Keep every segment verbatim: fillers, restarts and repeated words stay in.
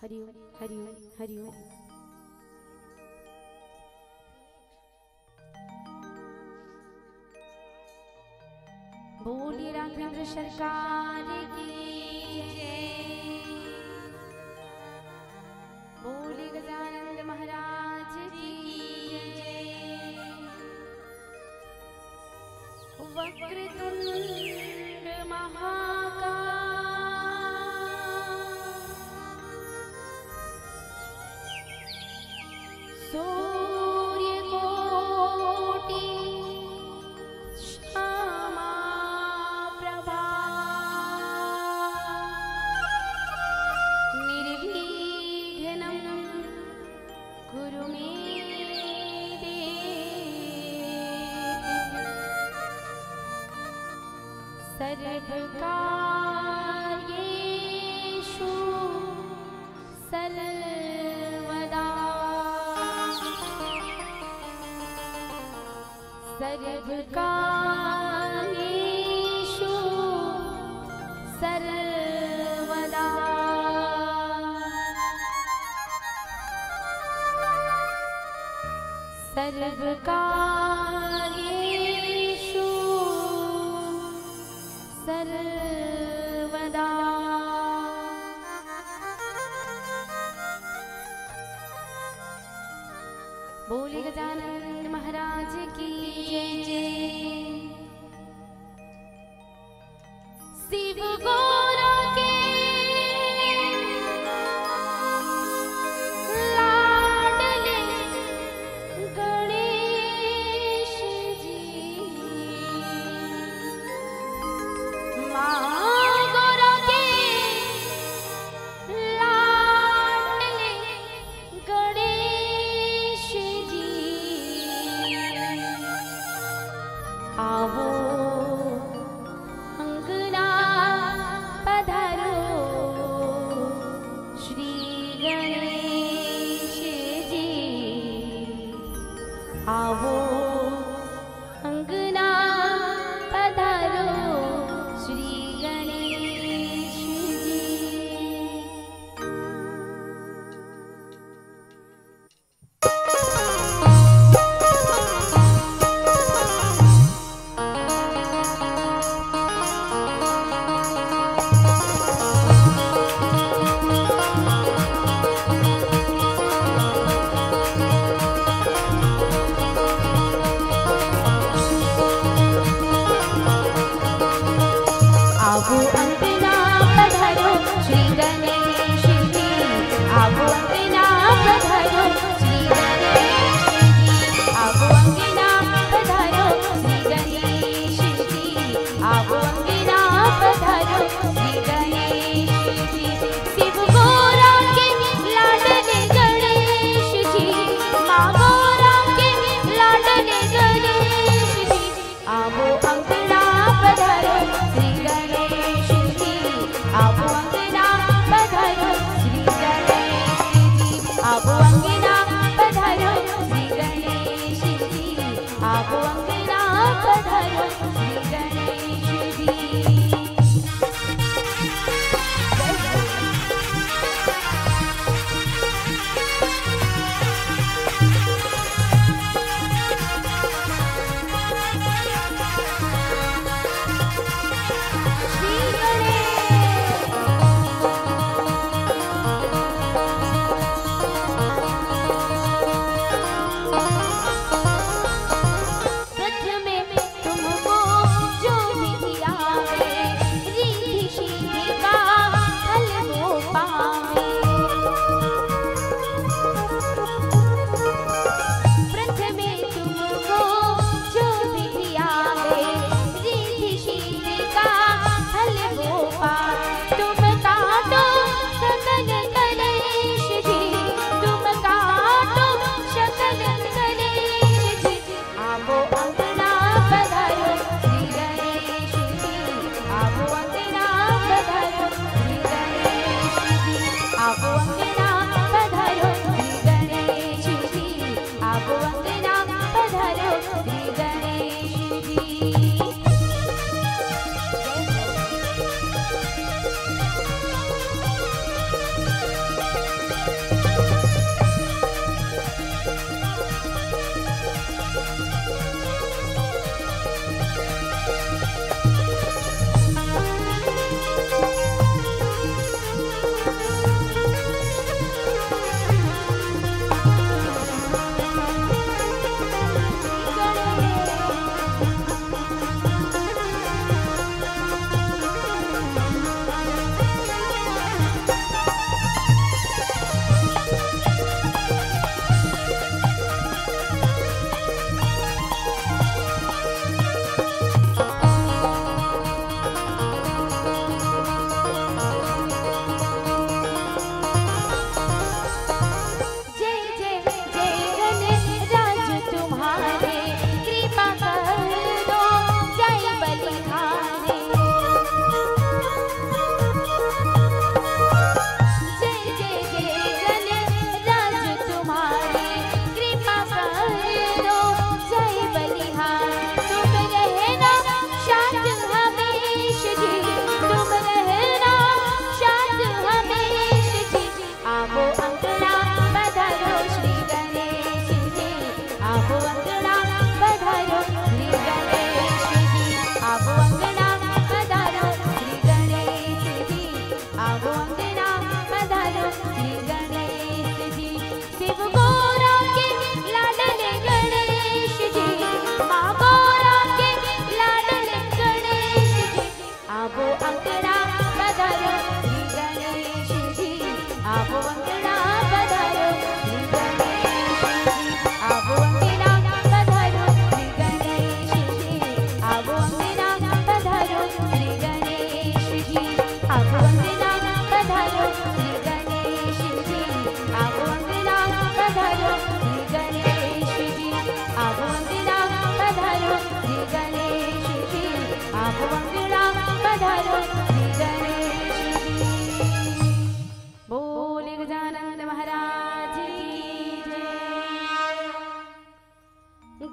हरि ओम, हरि ओम, हरि ओम। बोलिए राघवेंद्र सरकार की जय। बोलिए गजानंद महाराज की जय। वक्रतुंड महाकाय, सूर्यकोटि क्षमा प्रभा, निर्विघ्नं कुरु मे देव, सर्वकार्येषु सर्वदा, सर्वकार्येषु सर्वदा, सर्वकार्येषु सर्वदा। बोले गजानन महाराज की जय। शिव गोरा के लाडले गणेश जी, माँ गोरा के लाडले गणेश जी, आवो अंगना पधारो श्री गणेश जी, आवो अंगना पधारो श्री गणेश जी।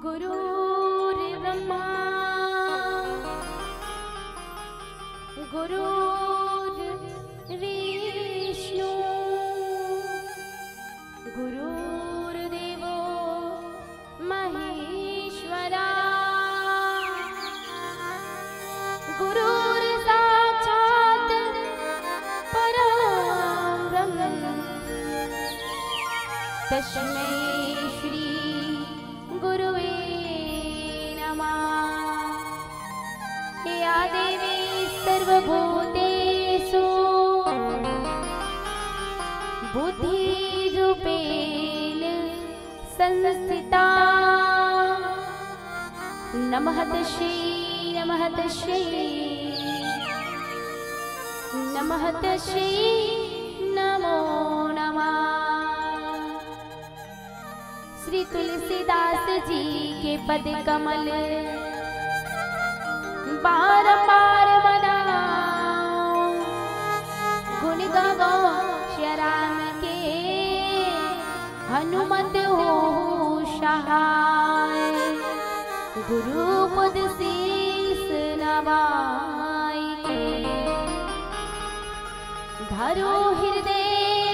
गुरुर्ब्रह्मा गुरुर्विष्णु गुरुर्देवो महेश्वरा गुरुर्साक्षात् परं ब्रह्म तस्मै श्री गुरुवे नमः। या देवी सर्वभूतेषु बुद्धिरूपेण संस्थिता। नमः तस्यै नमः तस्यै नमः तस्यै नमो नमः। श्री तुलसीदास जी के पद कमल बारंबार मनाओ। गुण गावो श्री राम के हनुमत हो सहाय। गुरु पद शीस नवाई के धरो हृदय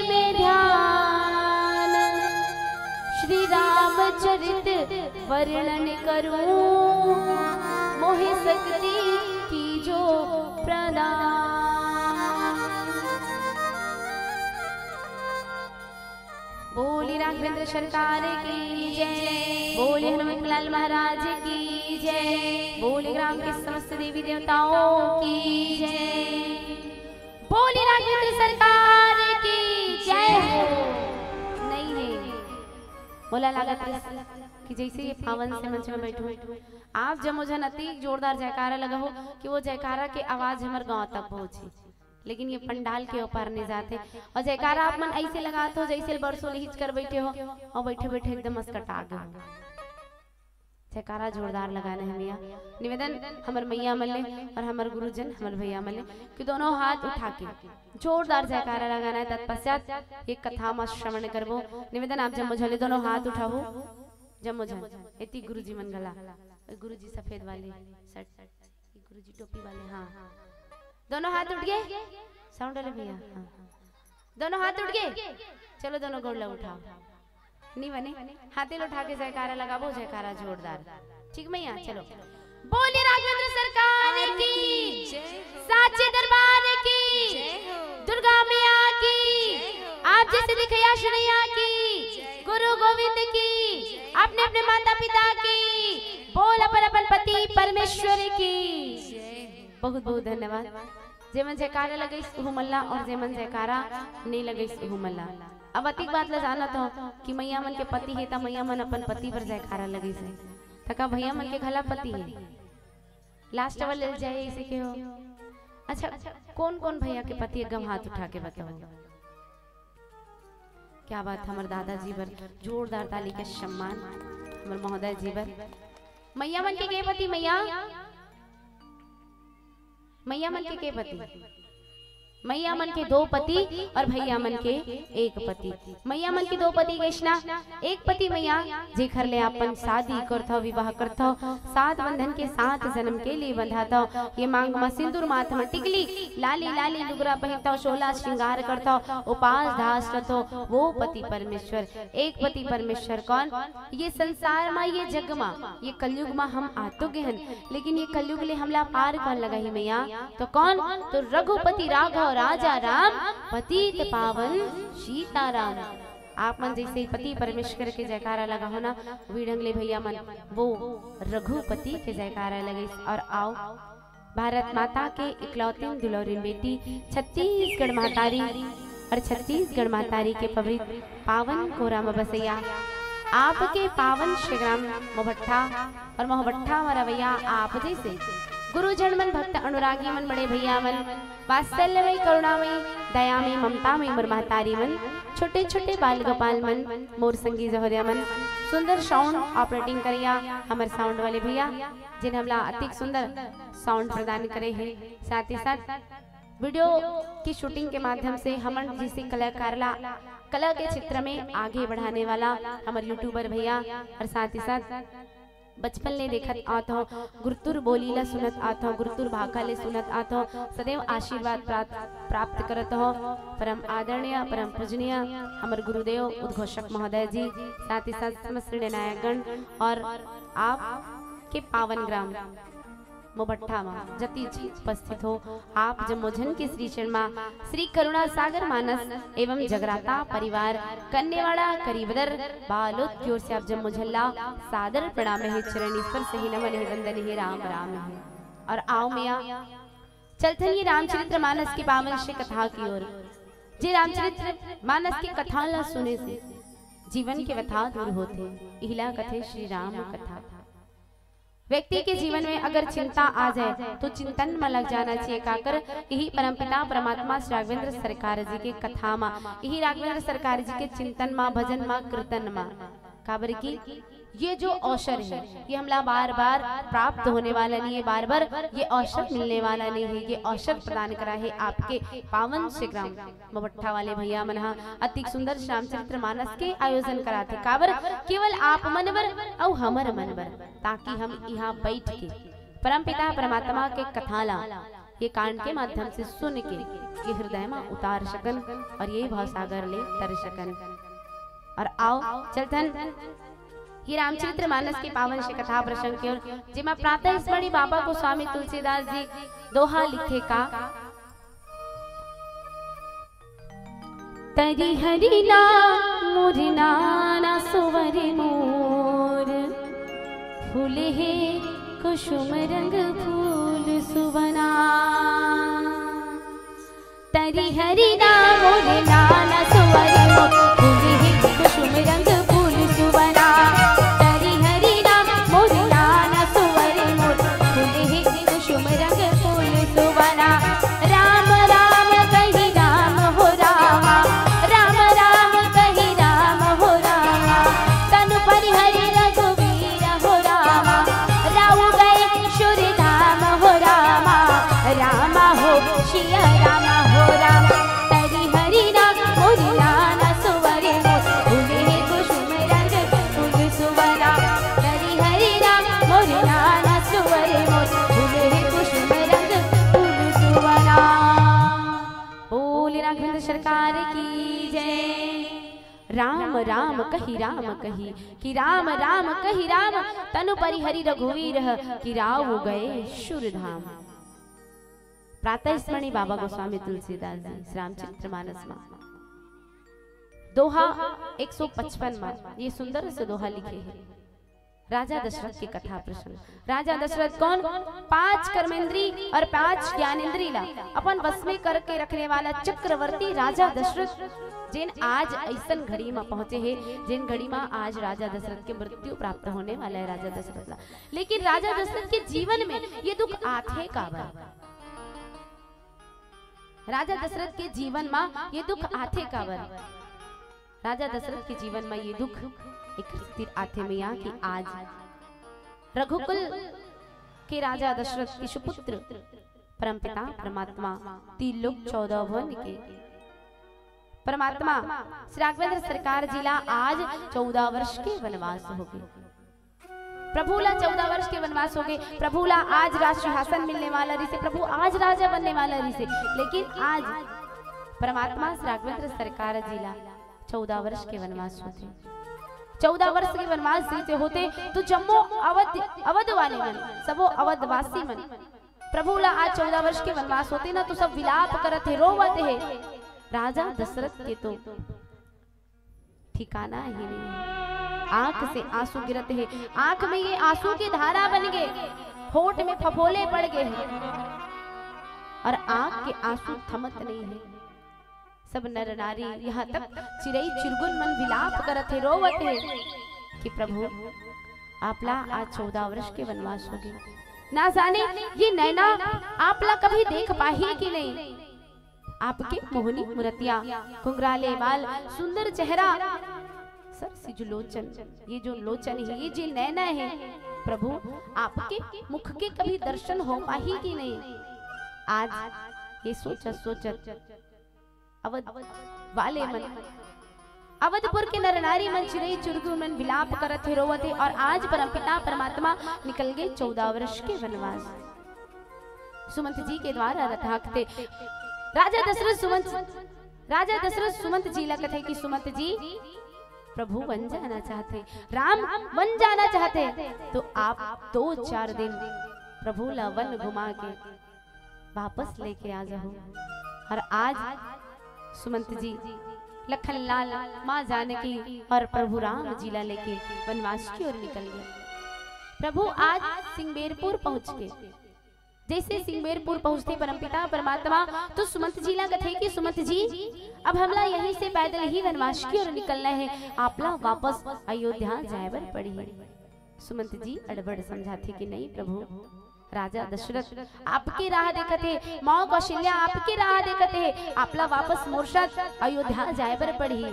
में ध्यान। श्री रामचरित वर्णन करूं मोहि शक्ति कीजो प्रदान। बोली राघवेंद्र सरकार की जय। बोली हनुमत लाल महाराज की जय। बोली ग्राम के समस्त देवी देवताओं की जय। बोली राघवेंद्र सरकार की जय हो। नहीं है, मोला लागत रहिस कि जइसे ये पावन से मंच में बैठो, आप जम्मो झन अति जोरदार जयकारा लगाहू कि वो जयकारा के आवाज हमर गांव तक पहुंचे, लेकिन ये पंडाल के ऊपर नहीं जाते। और जयकारा आप मन ऐसे लगात हो जइसे बरसों ले हिच कर बैठे हो और बैठे बैठे एकदम असकटा गए हो। जयकारा जोरदार लगाना है भैया। निवेदन हमर मैया मन ले और हमर गुरुजन, हमर भैया मन ले कि दोनों हाथ उठा के जोरदार जयकारा लगाना है। तत्पश्चात ये कथा म श्रवण करबो। निवेदन आप जम्मो झन ले दोनों हाथ उठाहू, जम्मो झन। एती गुरुजी मन घला, गुरुजी सफेद वाले शर्ट, गुरुजी टोपी वाले, हाँ। दोनों हाथ उठ गए, साउंड वाले भैया, हाँ। दोनों हाथ उठ गए, चलो दोनों गोड़ ला उठाओ। नहीं बने, हाथे ला उठा के जयकारा लगाबो, जयकारा जोरदार। ठीक मैया, चलो। बोली राघवेंद्र सरकार की, साचे दरबार की, दुर्गा मैया की, आप जैसे दिखैया सुनैया की, गुरु गोविंद की, अपने अपने माता पिता की, बोल अपन अपन पति परमेश्वर की। बहुत बहुत धन्यवाद। जेमन जयकारा लगइस उहू मन ला और जेमन जयकारा नहीं लगइस उहू मन ला। अब अतिक बात ला जानत हो कि मैया मन के पति हे त मैया मन अपन पति बर जयकारा लगइस हे। त का भैया मन के घला पति हे? लास्ट वाले ले जाए इसे के हो। अच्छा, कौन कौन भैया के पति एकदम हाथ उठा के बताओ। क्या बात, हमर दादाजी बर जोरदार ताली के सम्मान, हमर महोदय जी बर। मैया मन के के पति मैया? मैया मन के के पति? मैया मन के दो पति और भैया मन के एक पति। मैया मन के दो पति कइसना, एक पति मैया जेखर ले अपन शादी करथव, विवाह करथव, सात बंधन के सात जन्म के लिए बंधाथव। ये मांग म सिंदूर, माथ म टिकली, लाली लाली लुगरा पहिनथव, सोला श्रृंगार करथव, उपास धास रथव, वो पति परमेश्वर। एक पति परमेश्वर कौन? ये संसार म, ये जग म, ये कलयुग म हम आ तो गे हन, लेकिन ये कलयुग ले हमला पार कौन लगाही मैया? तो कौन? तो रघुपति राघव राजा राम, पतित पावन सीताराम। आप मन जैसे पति परमेश्वर के जयकारा लगाहो ना, वही ढंग ले भैया मन वो रघुपति के जयकारा लगइस। और आओ, भारत माता के इकलौतिन दुलौरिन बेटी छत्तीसगढ़ महतारी और छत्तीसगढ़ महतारी के पवित्र पावन कोरा म बसैया आपके पावन श्री ग्राम मोहभट्ठा और मोहभट्ठा म रवैया आप जैसे गुरुजन मन, भक्त अनुरागी मन, बड़े भैया मन, वात्सल्यमय, करुणामय, दयामय, ममतामय मोर महतारी मन, छोटे छोटे बाल गोपाल मन, मोर संगी जहोरिया मन, सुंदर साउंड ऑपरेटिंग करैया हमर साउंड वाले भैया, जिन हमला अतिक सुंदर साउंड प्रदान करे हे। साथ ही साथ वीडियो की शूटिंग के माध्यम से हमन जैसे कलाकार ला कला के क्षेत्र में आगे बढ़ाने वाला हमर यूट्यूबर भैया और साथ ही साथ बचपन ले देखत आत हौं, गुरतुर बोली ला सुनत आत हौं, गुरतुर भाखा ले सुनत आत हौं, सदैव आशीर्वाद प्राप्त, प्राप्त करत हौं। परम आदरणीय, परम पूजनीय हमर गुरुदेव उद्घोषक महोदय जी, साथ ही साथ समस्त श्री नायकगण और आप के पावन ग्राम मोबट्ठा मा जति झी उपस्थित हो, आप जम्मो झन के श्री चरण मा श्री करुणा सागर मानस एवं जगराता परिवार कन्नेवाड़ा करीबदर बालोद की ओर से आप जम्मो झन ला सादर प्रणाम हे, चरण स्पर्श हे, नमन हे, वंदन हे, राम राम हे। और आओ मैया, चलथन ये रामचरित्र मानस के पावन श्री कथा की ओर। जे रामचरित्र मानस के कथा ला सुने से जीवन के व्यथा दूर होथे, इहिला कथे श्री राम कथा। व्यक्ति के जीवन में अगर चिंता आ जाए तो चिंतन में लग जाना चाहिए। काकर यही परमपिता परमात्मा श्री राघवेंद्र सरकार जी के कथा मा, यही राघवेंद्र सरकार जी के चिंतन मा, भजन मा, कीर्तन मा, काबर की ये जो अवसर है, ये हमला बार बार प्राप्त होने वाला नहीं है, बार बार ये अवसर मिलने वाला नहीं है। ये अवसर प्रदान करा है आपके पावन श्री ग्राम मोबट्ठा वाले भैया मन हा अतिक सुंदर श्री रामचरित्र मानस के आयोजन कराथे। काबर? केवल आप मन बर अउ हमर मन बर, ताकि हम इहाँ बैठ के परमपिता परमात्मा के कथा ला, ये कांड के माध्यम से सुन के ये हृदय मा उतार सकन और ये भावसागर ले तर सकन। और आओ चलथन ये रामचरित्र मानस के पावन श्री कथा प्रसंग के ओर, जेमा प्रातः स्मरणी बाबा गोस्वामी तुलसीदास जी दोहा लिखे का। तरी हरि नाम मोर नाना सुवर मोर, फूल हे कुसुम रंग फूल सुवना। तरी हरि नाम मोर नाना सुवर मोर, फूल हे कुसुम रंग फूल सुवना। तरी हरि नाम मोर नाना सुवर मोर, फूल हे कुसुम रंग फूल सुवना। राम राम कहि राम हो रामा, राम राम कहि राम हो रामा। तनु परिहरि रघुवीर हो रामा, राउ गए सुर धाम हो रामा। रामा हो सिया रामा हो रामा। तरी हरि नाम मोर नाना सुवर मोर, फूल हे कुसुम रंग फूल सुवना। तरी हरि नाम मोर नाना सुवर मोर, फूल हे कुसुम रंग फूल सुवना। बोल राघवेंद्र सरकार की जय। राम राम कहि राम कहि, कि राम राम कहि राम, तनु परिहरि रघुवीर, कि राउ गए सुर धाम। प्रातः स्मरणी बाबा गोस्वामी तुलसीदास जी श्री रामचरित्र मानस मा दोहा एक सौ पचपन मा ये सुंदर से दोहा लिखे हे। राजा दशरथ के कथा प्रसंग। राजा दशरथ कौन? पांच कर्मेंद्री और पांच ज्ञानेंद्री ला अपन वश में करके रखने वाला चक्रवर्ती राजा दशरथ, जेन आज ऐसन घड़ी मा पहुंचे हे, जेन घड़ी मा आज राजा दशरथ के मृत्यु प्राप्त होने वाला है राजा दशरथ ला। लेकिन राजा दशरथ के जीवन में ये दुख आथे काबर? राजा दशरथ के जीवन मा ये दुख आथे काबर? राजा दशरथ के जीवन मा ये दुख एक खातिर आथे मैया कि आज रघुकुल के राजा दशरथ के सुपुत्र परमपिता परमात्मा तीन लोक चौदह भुवन के परमात्मा श्री राघवेंद्र सरकार जी ला आज चौदह वर्ष के वनवास हो गए। प्रभु ला चौदह वर्ष के वनवास हो गए। प्रभु ला आज राज सिंहासन मिलने वाला रिसे, प्रभु आज राजा बनने वाला रिसे, लेकिन आज परमात्मा श्री राघवेंद्र सरकार जी ला चौदह वर्ष के वनवास होथे। चौदह वर्ष के वनवास जैसे होथे तो जम्मो अवध, अवध वाले मन, सबो अवधवासी मन, प्रभु ला आज चौदह वर्ष के वनवास होथे ना, तो सब विलाप करत हे, रोवत हे। राजा दशरथ के तो ठिकाना ही नहीं है। आंख से आंसू गिरत हे, आंख में ये आंसू की धारा बन गए, होठ में फफोले पड़ गए हैं और आंख के आंसू थमत नहीं है। सब नर नारी, यहाँ तक चिरई चिरगुन मन विलाप करत हे, रोवत हे कि प्रभु, आप ला आज चौदह वर्ष के वनवास हो गए। ना जाने ये नैना आप ला कभी देख पाही कि नहीं। आपके मोहनी मुरतिया, कुंगराले बाल, सुंदर चेहरा, सरसिज लोचन, ये जो लोचन है, ये जो नैना है, प्रभु, आपके मुख के कभी दर्शन हो पाही कि नहीं। आज ये सोचत सोचत अवध वाले मन अवधपुर के नर नारी मन चिरई चुरगी मन विलाप करत हे, रोवत हे, और आज परमपिता परमात्मा निकल गे चौदह वर्ष के वनवास। सुमंत जी के द्वारा रथ हाकथे। राजा दशरथ सुमंत, राजा दशरथ सुमंत जी ला कथे कि सुमंत जी, प्रभु वन जाना चाहथे, राम वन जाना चाहथे, तो आप दो चार दिन प्रभु ला वन घुमा के वापस लेके आ जाहू। और आज सुमंत जी लखन लाल, माँ जानकी और प्रभु राम जी ला लेके वनवास की ओर निकल गए। प्रभु आज सिंगबेरपुर पहुंच के, जैसे सिंगबेरपुर पहुंचथे परमपिता परमात्मा, तो सुमंत जी ला कथे कि सुमंत जी, अब हमला यहीं से पैदल ही वनवास की ओर निकलना है, आपला वापस अयोध्या जाए बर पड़ही। सुमंत जी अड़बड़ समझाथे कि नहीं प्रभु, राजा दशरथ आपके राह देखत हे, माँ कौशल्या आपके राह देखत हे, आपला वापस मोर साथ अयोध्या जाए बर पड़ही।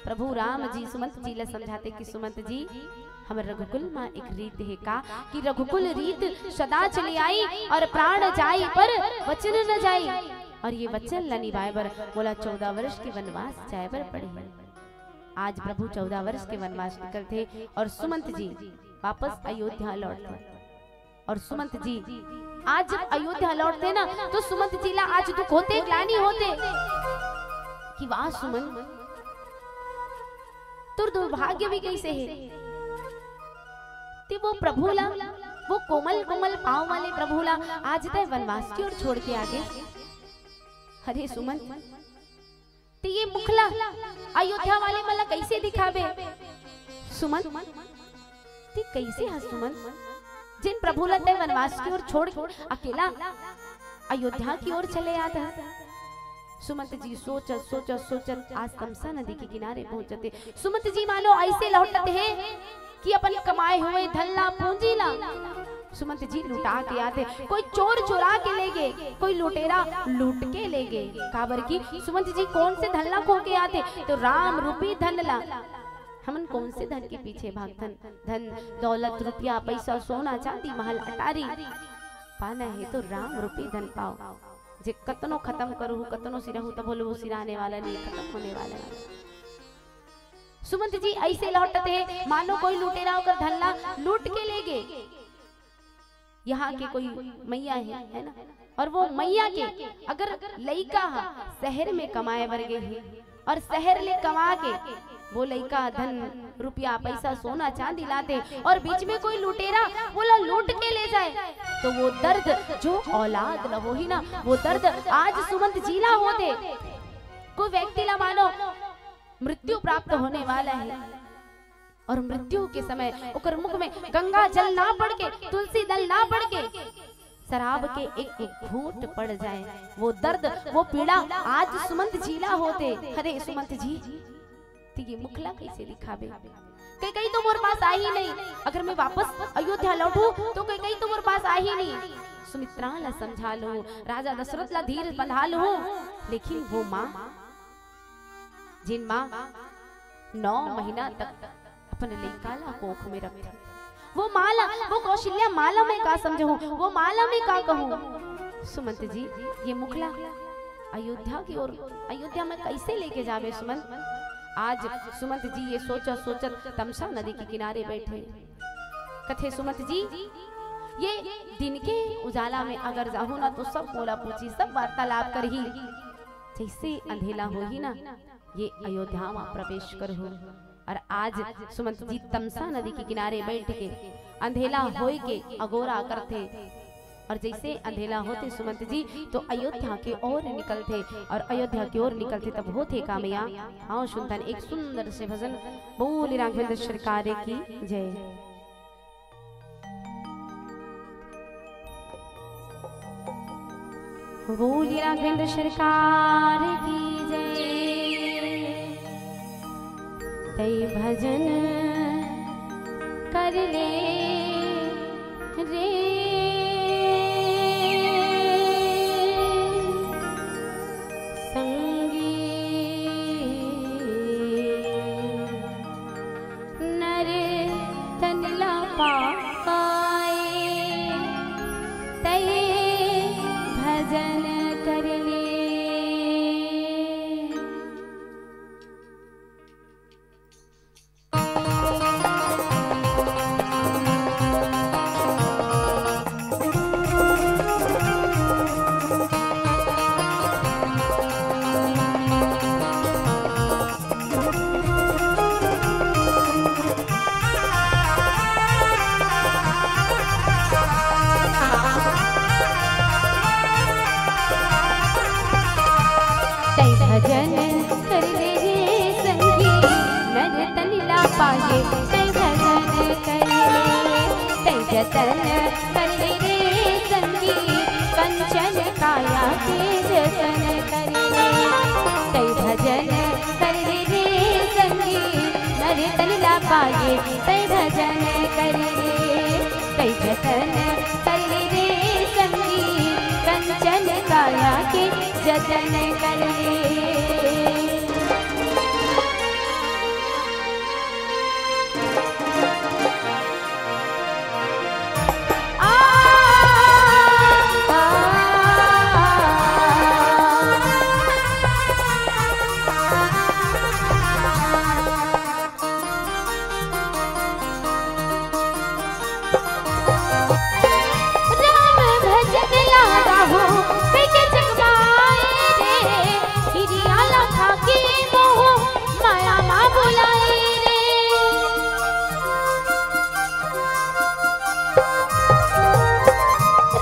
प्रभु राम जी सुमंत जी ला समझाथे कि सुमंत जी, हमर रघुकुल मा एक रीत हे का, कि रघुकुल रीत सदा चली आई और प्राण जाई पर वचन न जाई। और ये वचन ला निभाए बर मोला चौदह वर्ष के वनवास जाए बर पड़ही। आज प्रभु चौदह वर्ष के वनवास निकलथे और सुमंत जी वापस अयोध्या लौटथे। और सुमंत जी आज जब अयोध्या लौटथे ना, तो सुमंत जी ला आज दुख होथे, ग्लानि होथे कि वाह सुमंत, तोर दुर्भाग्य भी कैसे हे, ते वो प्रभु ला, वो कोमल कोमल पाँव वाले प्रभु ला आज तय वनवास की ओर छोड़ के आगे। अरे सुमंत, ते ये मुखला अयोध्या वाले मन ला कैसे दिखाबे? सुमंत, ते कैसे ह सुमंत, जिन प्रभु ला तय वनवास की ओर छोड़ के अकेला अयोध्या की ओर चले आत ह? सुमंत जी सोचत सोचत सोचत आज तमसा नदी के किनारे पहुंचत हे। सुमंत जी मानो ऐसे लौटत हे कि अपन कमाए हुए धन ला, पूंजी ला सुमंत जी लुटा के आत हे। कोई चोर चुरा के ले गे, कोई लुटेरा लूट के ले गे। काबर कि सुमंत जी कौन से धन ला खो के आत हे, तो राम रूपी धन ला। हमन कौन से धन के पीछे भागथन? धन, दौलत, रुपया, पैसा, सोना, चांदी, महल, अटारी पाना हे तो राम रूपी धन पाओ। जे कतनो खत्म करहू, कतनो सिराहू, तभो ले वो सिराने वाला नहीं, खत्म होने वाला नहीं। सुमंत जी ऐसे लौटत हे, मानो कोई लुटेरा ओकर धन ला लूट के ले गे। यहाँ के कोई मैया हे, है ना? और वो मैया के अगर लइका ह शहर में कमाए बर गे हे और शहर ले कमा के वो लइका धन, रुपया, पैसा, सोना, चांदी लाते और बीच में कोई लुटेरा वोला लूट के ले जाए, तो वो दर्द जो औलाद ला होही ना, वो दर्द आज सुमंत जी ला होथे। कोई व्यक्ति ला मानो मृत्यु प्राप्त होने वाला हे और मृत्यु के समय ओकर मुख में गंगा जल ना पड़ के, तुलसी दल ना पड़ के, शराब के एक घूंट पड़ जाए, वो दर्द, वो पीड़ा आज सुमंत जी ला होथे। अरे सुमंत जी, ते ये मुखला कैसे दिखाबे? कई कई तो मोर पास आही नहीं, अगर मैं वापस अयोध्या लौटू तो कई कई तो मोर पास आही नहीं। सुमित्रा ला समझा लूं, राजा दशरथ ला धीर बंधा लूं, लेकिन वो माँ, जिन माँ नौ महीना तक अपन लइका ला कोख में रखथे, वो माँ ला, वो कौशल्या माँ ला मैं का समझहूँ, वो माँ ला मैं का कहूँ? सुमंत जी, ये मुखला अयोध्या की ओर, अयोध्या में कैसे लेके जाबे सुमंत? आज सुमंत जी ये सोचत सोचत तमसा नदी के किनारे बैठे। कथे सुमंत जी, ये दिन के उजाला में अगर जाहूँ ना तो सब मोला पूछी, सब वार्तालाप करही। जैसे अंधेला होही ना, ये अयोध्या मा प्रवेश करहू। और आज सुमंत जी तमसा नदी के किनारे बैठ के अंधेला होय के अगोरा करथे। और जैसे अंधेला होथे सुमंत जी तो अयोध्या के ओर निकलथे, और अयोध्या के ओर निकलथे तब होथे का मैया? आओ सुनथन एक सुंदर से भजन। बोल राघवेंद्र सरकार की जय। बोल राघवेंद्र सरकार की जय। तै भजन कर ले रे संगी। नर तन ला पाए, तय भजन कर ले। जतन कर ले रे संगी, कंचन काया के जतन कर ले। तै भजन कर ले रे संगी, नर तन ला पाए तै भजन कर ले। तै जतन कर ले रे संगी, कंचन काया के जतन कर ले। राम भजन लागा हो, पीके चकमाए रे, हिरिया लखा के मोह माया मा बुलाए रे।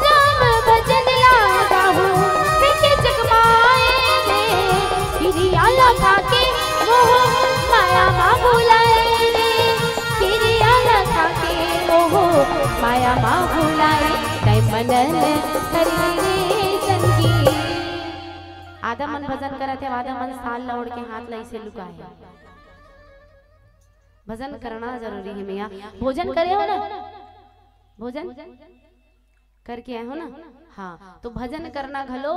राम भजन लागा हो, पीके चकमाए रे, हिरिया लखा के मोह माया मा बुलाए रे, हिरिया लखा के मोह माया मा भुलाए, तै मनन कर ले रे संगी। आधा मन भजन करत हे, आधा मन साल ला ओढ़ के हाथ ला ऐसे लुकाए। भजन करना जरूरी हे मैया। भोजन करे हो ना? भोजन करके आए हो ना? हाँ, तो भजन करना घलो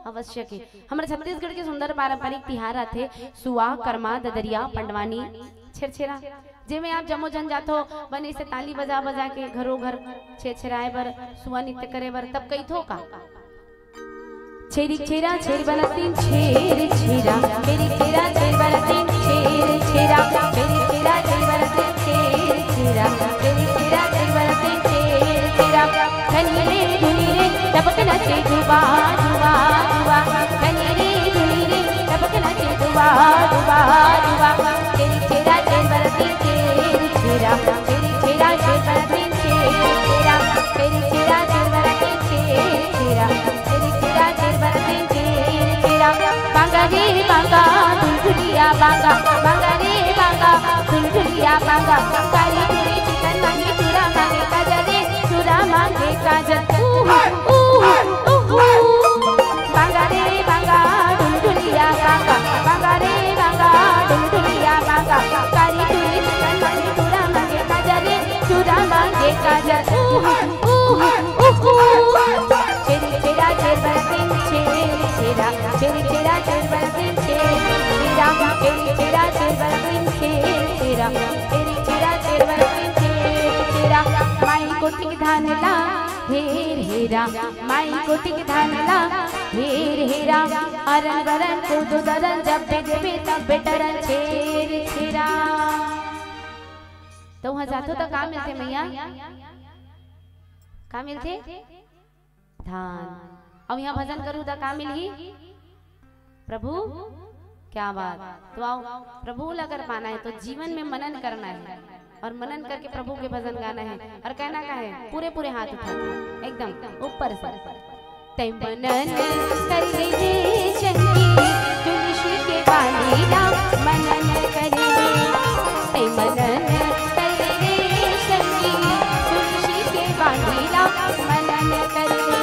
आवश्यक हे। हमर छत्तीसगढ़ के सुंदर पारंपरिक तिहार आथे, सुआ, करमा, ददरिया, पंडवानी, छेरछेरा, जेमे आप जम्मो झन जाथो, बने से ताली बजा बजा के घरो घर छेरछेराए बर, सुआ नृत्य करे बर, तब कहिथो का? छेरी छेरा छेर बरतिन छेर छेरा, छेरी छेरा छेर बरतिन छेर छेरा, छेरी छेरा छेर बरतिन छेर छेरा, छेरी छेरा छेर बरतिन छेर छेरा। धनी रे धुनी रे टपक नचे धुबा धुबा धुबा, धनी रे धुनी रे टपक नचे धुबा धुबा धुबा। छेरी छेरा छेर बरतिन छेर छेरा, छेरी छेरा छेर बरतिन छेर छेरा, छेरी छेरा छेर बरतिन छेर छेरा, छेरी छेरा छेर बरतिन छेर छेरा। बांगा रे बांगा, दुलदुलिया बांगा, बांगा रे बांगा, दुलदुलिया बांगा। कारी टूरी चिकन मांगे, चूरा मांगे, काजल रे, चूरा मांगे काजल। ऊहू, ऊहू, ऊहू। बांगा रे बांगा, दुलदुलिया बांगा, बांगा रे बांगा, दुलदुलिया बांगा। कारी टूरी चिकन मांगे, चूरा मांगे, काजल रे, चूरा मांगे काजल। ऊहू, ऊहू, ऊहू। छेरी छेरा छेर बरतिन छेर छेरा, छेरी छेरा छेर बरतिन छेर छेरा, छेरी छेरा छेर बरतिन छेर छेरा, छेरी छेरा छेर बरतिन छेर छेरा। माई कोठी के धान ला हेर हेरा, माई कोठी के धान ला हेर हेरा। अरन बरन कोदो दरन जब बेचबे तब बेटरन छेर छेरा। तो वहां जाथो तो का मिलथे मैया? का मिलथे? धान। अउ यहाँ भजन करू त का मिलही? प्रभु, क्या बात। तो आओ, प्रभु ला अगर पाना है तो जीवन में मनन करना है, और मनन करके प्रभु के भजन गाना है। और कहना का है? पूरे पूरे हाथ उठा के एकदम ऊपर से। तै मनन कर ले रे संगी, तुलसी के बाली ला मनन कर ले। तै मनन कर ले रे संगी, तुलसी के बाली ला मनन कर ले।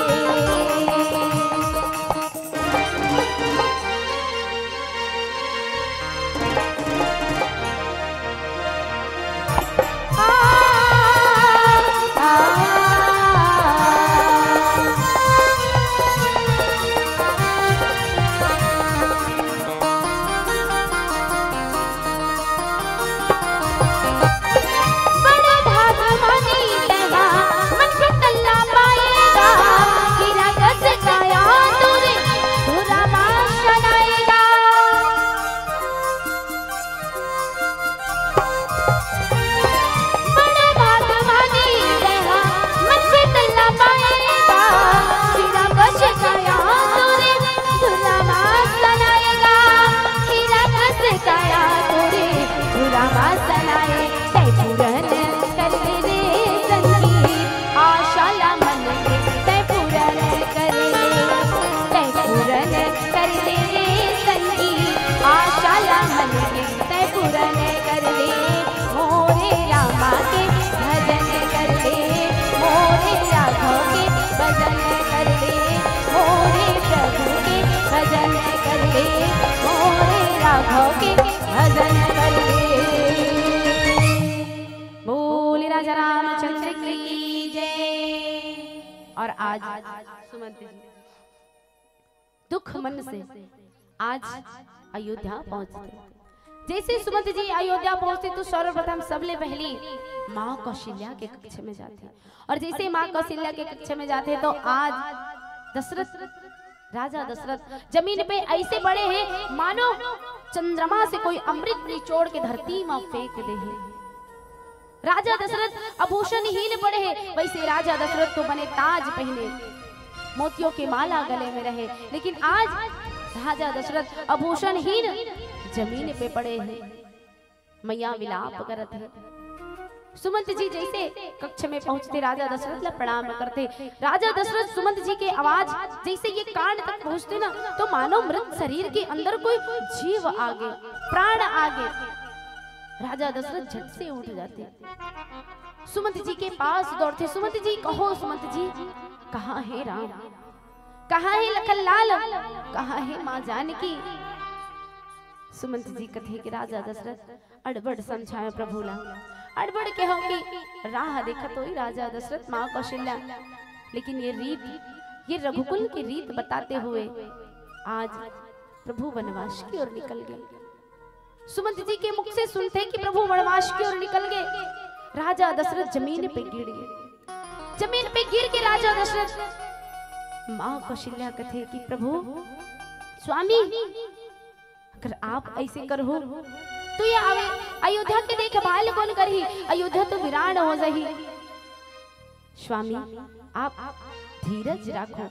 बड़े भाग मानी तैं हा, मन के तल्ला पाएगा, हीरा कस काया तोरे, धुरा मा शनाएगा। बड़े भाग मानी तैं हा, मन के तल्ला पाएगा, हीरा कस काया तोरे, धुरा मा शनाएगा, हीरा कस काया तोरे, धुरा मा शनाए। तै पूरन कर ले रे संगी, आशा ला मन के तै पूरन कर ले। तै पूरन कर ले रे संगी, आशा ला मन के तै पूरन कर ले। मोरे रामा के भजन कर ले, होके भजन करके। बोल राजा रामचंद्र की जय। और आज सुमंत जी दुख मन से आज अयोध्या पहुंचते। जैसे सुमंत जी अयोध्या पहुंचते तो सर्वप्रथम सबले पहली माँ कौशल्या के कक्ष में जाते, और जैसे माँ कौशल्या के कक्ष में जाते तो आज दशरथ, राजा दशरथ जमीन पे ऐसे पड़े हैं मानो चंद्रमा से कोई अमृत निचोड़ के धरती में फेंक दे है। राजा दशरथ आभूषणहीन पड़े हैं, वैसे राजा दशरथ तो बने ताज पहने, मोतियों की माला गले में रहे, लेकिन आज राजा दशरथ आभूषणहीन जमीन पे पड़े हैं। मैया विलाप करत है। सुमंत जी जैसे कक्ष में पहुंचते राजा दशरथ ला प्रणाम करते। राजा दशरथ सुमंत जी के आवाज जैसे ये कान तक पहुंचते ना तो मानो मृत शरीर के अंदर कोई जीव आगे, प्राण आगे। राजा दशरथ झट से उठ जाते, सुमंत जी के पास दौड़ते। सुमंत जी कहो, सुमंत जी कहाँ है राम, कहाँ है लखन लाल, कहाँ है माँ जानकी? सुमंत जी कथे कि राजा दशरथ अड़बड़ समझाए प्रभु ला, अड़बड़ कहो कि राह देखत होई राजा दशरथ माँ कौशल्या, लेकिन ये रीत, ये रघुकुल की रीत बताते हुए आज प्रभु वनवास की ओर निकल गए। सुमंत जी के मुख से सुनते कि प्रभु वनवास की ओर निकल गए, राजा दशरथ जमीन पे गिर गए। जमीन पे गिर के राजा दशरथ माँ कौशल्या कथे कि प्रभु, स्वामी, अगर आप ऐसे करहु तो ये अयोध्या के देखभाल कौन करही? अयोध्या तो वीरान हो जाही। स्वामी, आप धीरज राखो,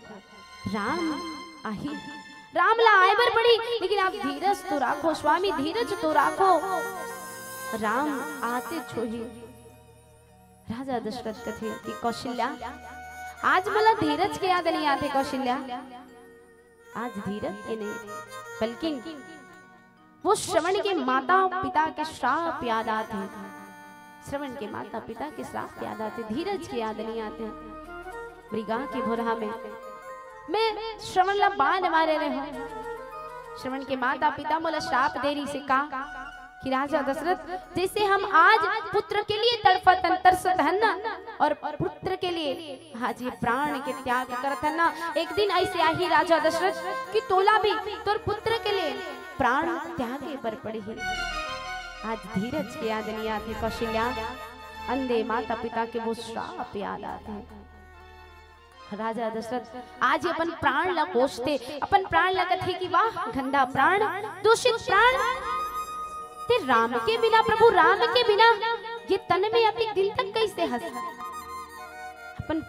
राम आही। राम ला आए बर पड़ी, लेकिन आप धीरज तो राखो स्वामी, धीरज तो राखो, राम आते छोही। राजा दशरथ कथे कि कौशल्या, आज मोला धीरज के याद नहीं आते कौशल्या, आज धीरज के नहीं, बल्कि वो श्रवण के माता पिता के श्राप याद आते हैं। श्रवण के माता पिता के श्राप याद आते, धीरज के याद नहीं आते। मृगा के भोरहा में मैं श्रवण ला बाण मारे रहे हूँ। श्रवण के माता पिता मोला श्राप दे रही से का कि राजा दशरथ, जैसे हम आज पुत्र के लिए तड़फत हन, तरसत हन ना, और पुत्र के लिए आज ये प्राण के त्याग करत हन ना, एक दिन ऐसे आही राजा दशरथ कि तोला भी तोर पुत्र के लिए प्राण त्यागे बर पड़ही। आज धीरज के याद नहीं आते कौशल्या, अंधे माता पिता के वो श्राप याद आते हैं। राजा दशरथ आज ये अपन प्राण ला कोसते, अपन प्राण ला कथे कि वाह गंदा प्राण, दूषित प्राण, ते राम के बिना, प्रभु राम के बिना ये तन में अतिक दिन तक कैसे हस? अपन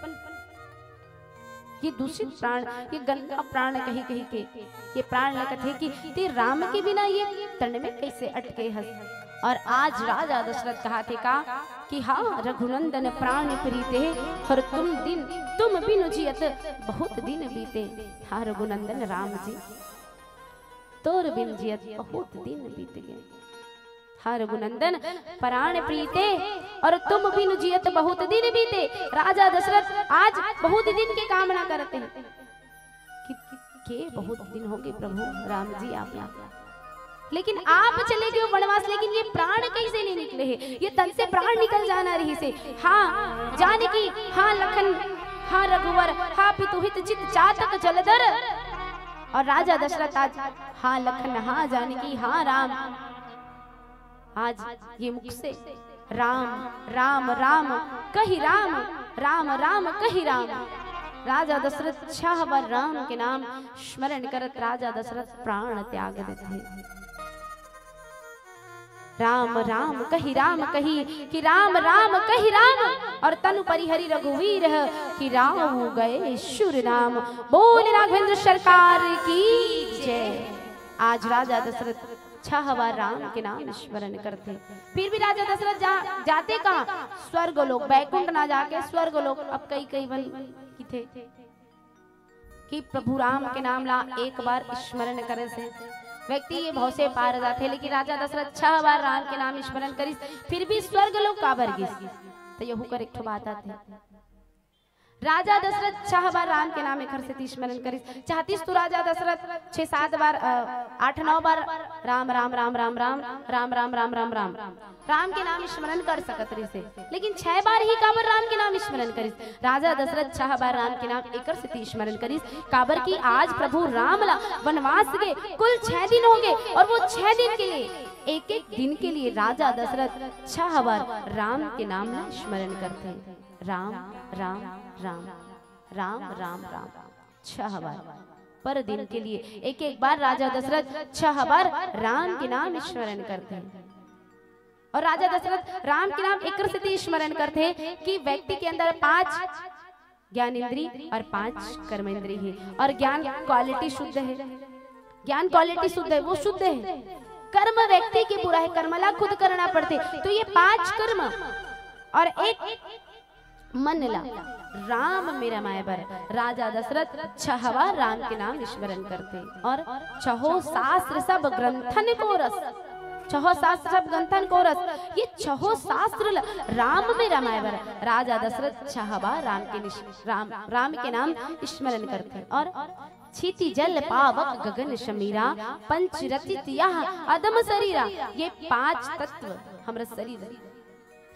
ये दूषित प्राण, ये गंदा प्राण कही कही के ये प्राण ला कथे कि ते राम के बिना ये तन में कैसे अटके हस? और आज राजा दशरथ कहा थे का कि हाँ रघुनंदन प्राण प्रीते, और तुम दिन, तुम बिनु जियत बहुत दिन बीते। हाँ रघुनंदन राम जी, तोर बिन जियत बहुत दिन बीत गए। हाँ रघुनंदन प्राण प्रीते, और तुम बिनु जियत बहुत दिन बीते। राजा दशरथ आज बहुत दिन के कामना करते हैं कि के बहुत दिन हो गए प्रभु राम जी आप यहाँ, लेकिन आप चले गए वनवास, लेकिन ये प्राण कैसे नहीं निकले है? ये तन से प्राण निकल जाना रही से। हाँ जानकी, हाँ लखन, हाँ रघुवर, हाँ पितुहित चित चातक जलधर। और राजा दशरथ आज हाँ लखन, हाँ जानकी, हाँ राम, आज ये मुख से राम राम राम कही राम, राम राम कही राम। राजा दशरथ छह बार राम के नाम स्मरण करत राजा दशरथ प्राण त्याग देते हैं। राम राम कही राम कही कि राम राम कही राम, और तनु परिहरी रघुवीर कि राहु गए शुर नाम। बोल राघवेंद्र सरकार की जय। आज राजा दशरथ छह बार राम के नाम स्मरण करते, फिर भी राजा दशरथ जा, जाते कहाँ? स्वर्ग लोक, बैकुंठ ना जाके स्वर्ग लोक। अब कई कई बन किथे कि प्रभु राम के नाम ला एक बार स्मरण करे से व्यक्ति ये भव से पार जाथे, लेकिन राजा दशरथ छह बार राम के नाम स्मरण करिस, फिर भी स्वर्ग लोक काबर गिस? तो यहू कर एक ठो बात आथे। राजा दशरथ छह बार राम के नाम एकर सेती स्मरण करिस। चाहतिस तो राजा दशरथ छह सात बार, अ, आठ नौ बार राम, राम, राम, राम, राम, राम, राम, राम, राम, राम, राम के नाम स्मरण कर सकत रहिसे, लेकिन छह बार ही काबर राम के नाम स्मरण करिस? राजा दशरथ छह बार राम के नाम एकर सेती स्मरण करिस, काबर कि आज प्रभु राम ला वनवास गे कुल छह दिन हो गे, और वो छह दिन के लिए, एक एक दिन के लिए राजा दशरथ छह बार राम के नाम ला स्मरण करथे। राम, राम, राम, राम, राम, राम, छह बार। पर दिन के लिए एक एक बार राजा दशरथ छह बार राम के नाम स्मरण करथे। और राजा दशरथ राम के नाम एकर सेती स्मरण करथे कि व्यक्ति के अंदर पांच ज्ञान इंद्री और पांच कर्म इंद्री हे, और ज्ञान क्वालिटी शुद्ध हे, ज्ञान क्वालिटी शुद्ध हे, वो शुद्ध हे। कर्म व्यक्ति के बुरा हे, कर्म ला खुद करना पड़थे। तो ये पांच कर्म और एक मन ला राम में रमाए बर राजा दशरथ छह बार राम के नाम स्मरण करथे। और छहो शास्त्र सब ग्रंथन को रस, छहो शास्त्र सब ग्रंथन को रस, ये छहो शास्त्र ल राम में रमाए बर राजा दशरथ छह बार राम के निश-, राम, राम के नाम स्मरण करथे। और क्षिति जल पावक गगन समीरा, पंच रचित यह अदम शरीरा। ये पांच तत्व हमर शरीर,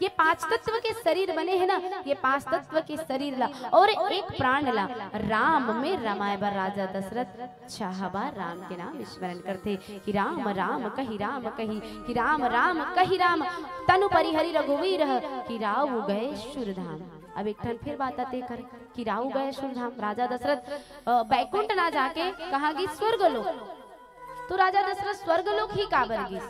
ये पांच तत्व के शरीर बने हे ना, ये पांच तत्व के शरीर ला और एक प्राण ला राम में रमाए बर राजा दशरथ छह बार राम के नाम स्मरण करथे कि राम राम कहि राम कहि, कि राम राम कहि राम, तनु परिहरि रघुवीर, कि राउ गए सुरधाम। अब एक ठन फिर बात आथे कर कि राउ गए सुरधाम। राजा दशरथ, अ, बैकुंठ ना जाके कहाँ गिस? स्वर्ग लोक। तो राजा दशरथ स्वर्ग लोक ही काबर गिस?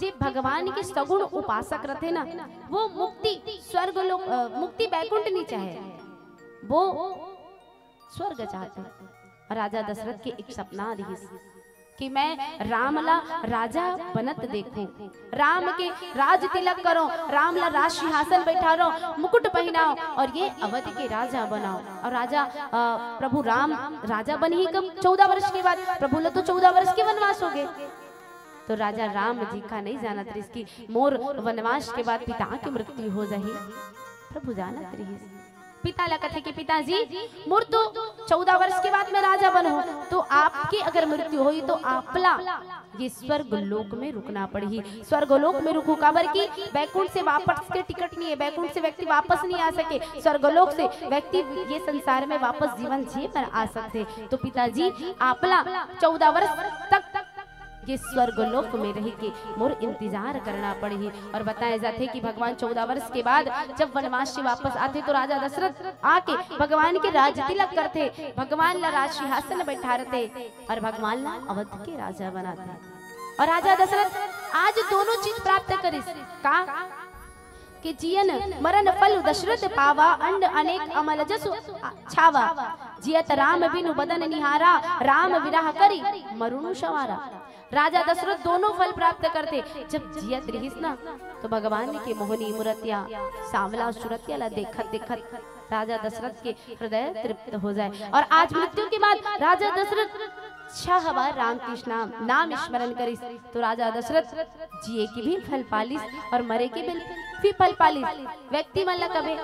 जे भगवान के सगुण उपासक रथे ना, वो मुक्ति स्वर्ग लोक, अ, मुक्ति बैकुंठ नहीं चाहे, वो स्वर्ग चाहथे। और राजा दशरथ के एक सपना रिहिस कि मैं राम ला राजा बनत देखूं, राम के राज तिलक करो, राम ला राज सिंहासन बैठारो, मुकुट पहिनाओ और ये अवध के राजा बनाओ। और राजा, अ, प्रभु राम राजा बनही कब? चौदह वर्ष के बाद। प्रभु ला तो चौदह वर्ष के वनवास हो गए। तो राजा राम जी का नहीं जानत रिहिस कि मोर वनवास के बाद पिता के मृत्यु हो जाही। प्रभु जानत रिहिस। पिता ला कथे कि पिताजी, मोर तो चौदह वर्ष के बाद मैं राजा बनहूं, तो आपके अगर मृत्यु होही तो आपला ये स्वर्ग लोक में रुकना पड़ही। स्वर्ग लोक में रुकू काबर कि बैकुंठ से वापस के टिकट नहीं है, बैकुंठ से व्यक्ति वापस नहीं आ सके। स्वर्ग लोक से व्यक्ति ये संसार में वापस जीवन जिए बर आ सकथे। तो पिताजी, आपला चौदह वर्ष तक ये स्वर्ग लोक में रह के मोर इंतजार करना पड़ही। और बताया जाथे कि भगवान चौदह वर्ष के बाद जब वनवास से वापस आथे तो राजा दशरथ आके भगवान के राज तिलक करथे, भगवान ला राज सिंहासन बैठारथे और भगवान ला अवध के राजा बनाथे। और राजा दशरथ आज दोनों चीज प्राप्त करिस। का? कि जियन मरण फल दशरथ पावा, अंड अनेक अमल जसु छावा। जियत राम बिनु बदन निहारा, राम विरह करि मरुनु सवारा। राजा दशरथ दोनों फल प्राप्त करथे। जब जियत रिहिस ना, तो भगवान के मोहनी मूरतिया, सांवला सूरतिया ला देखत देखत राजा दशरथ के हृदय तृप्त हो जाए। और आज मृत्यु के बाद राजा दशरथ छह बार राम कृष्ण नाम, नाम स्मरण करिस, तो राजा दशरथ जिए के भी फल पालिस और मरे के भी, भी फल पालिस। व्यक्ति मन ला कबे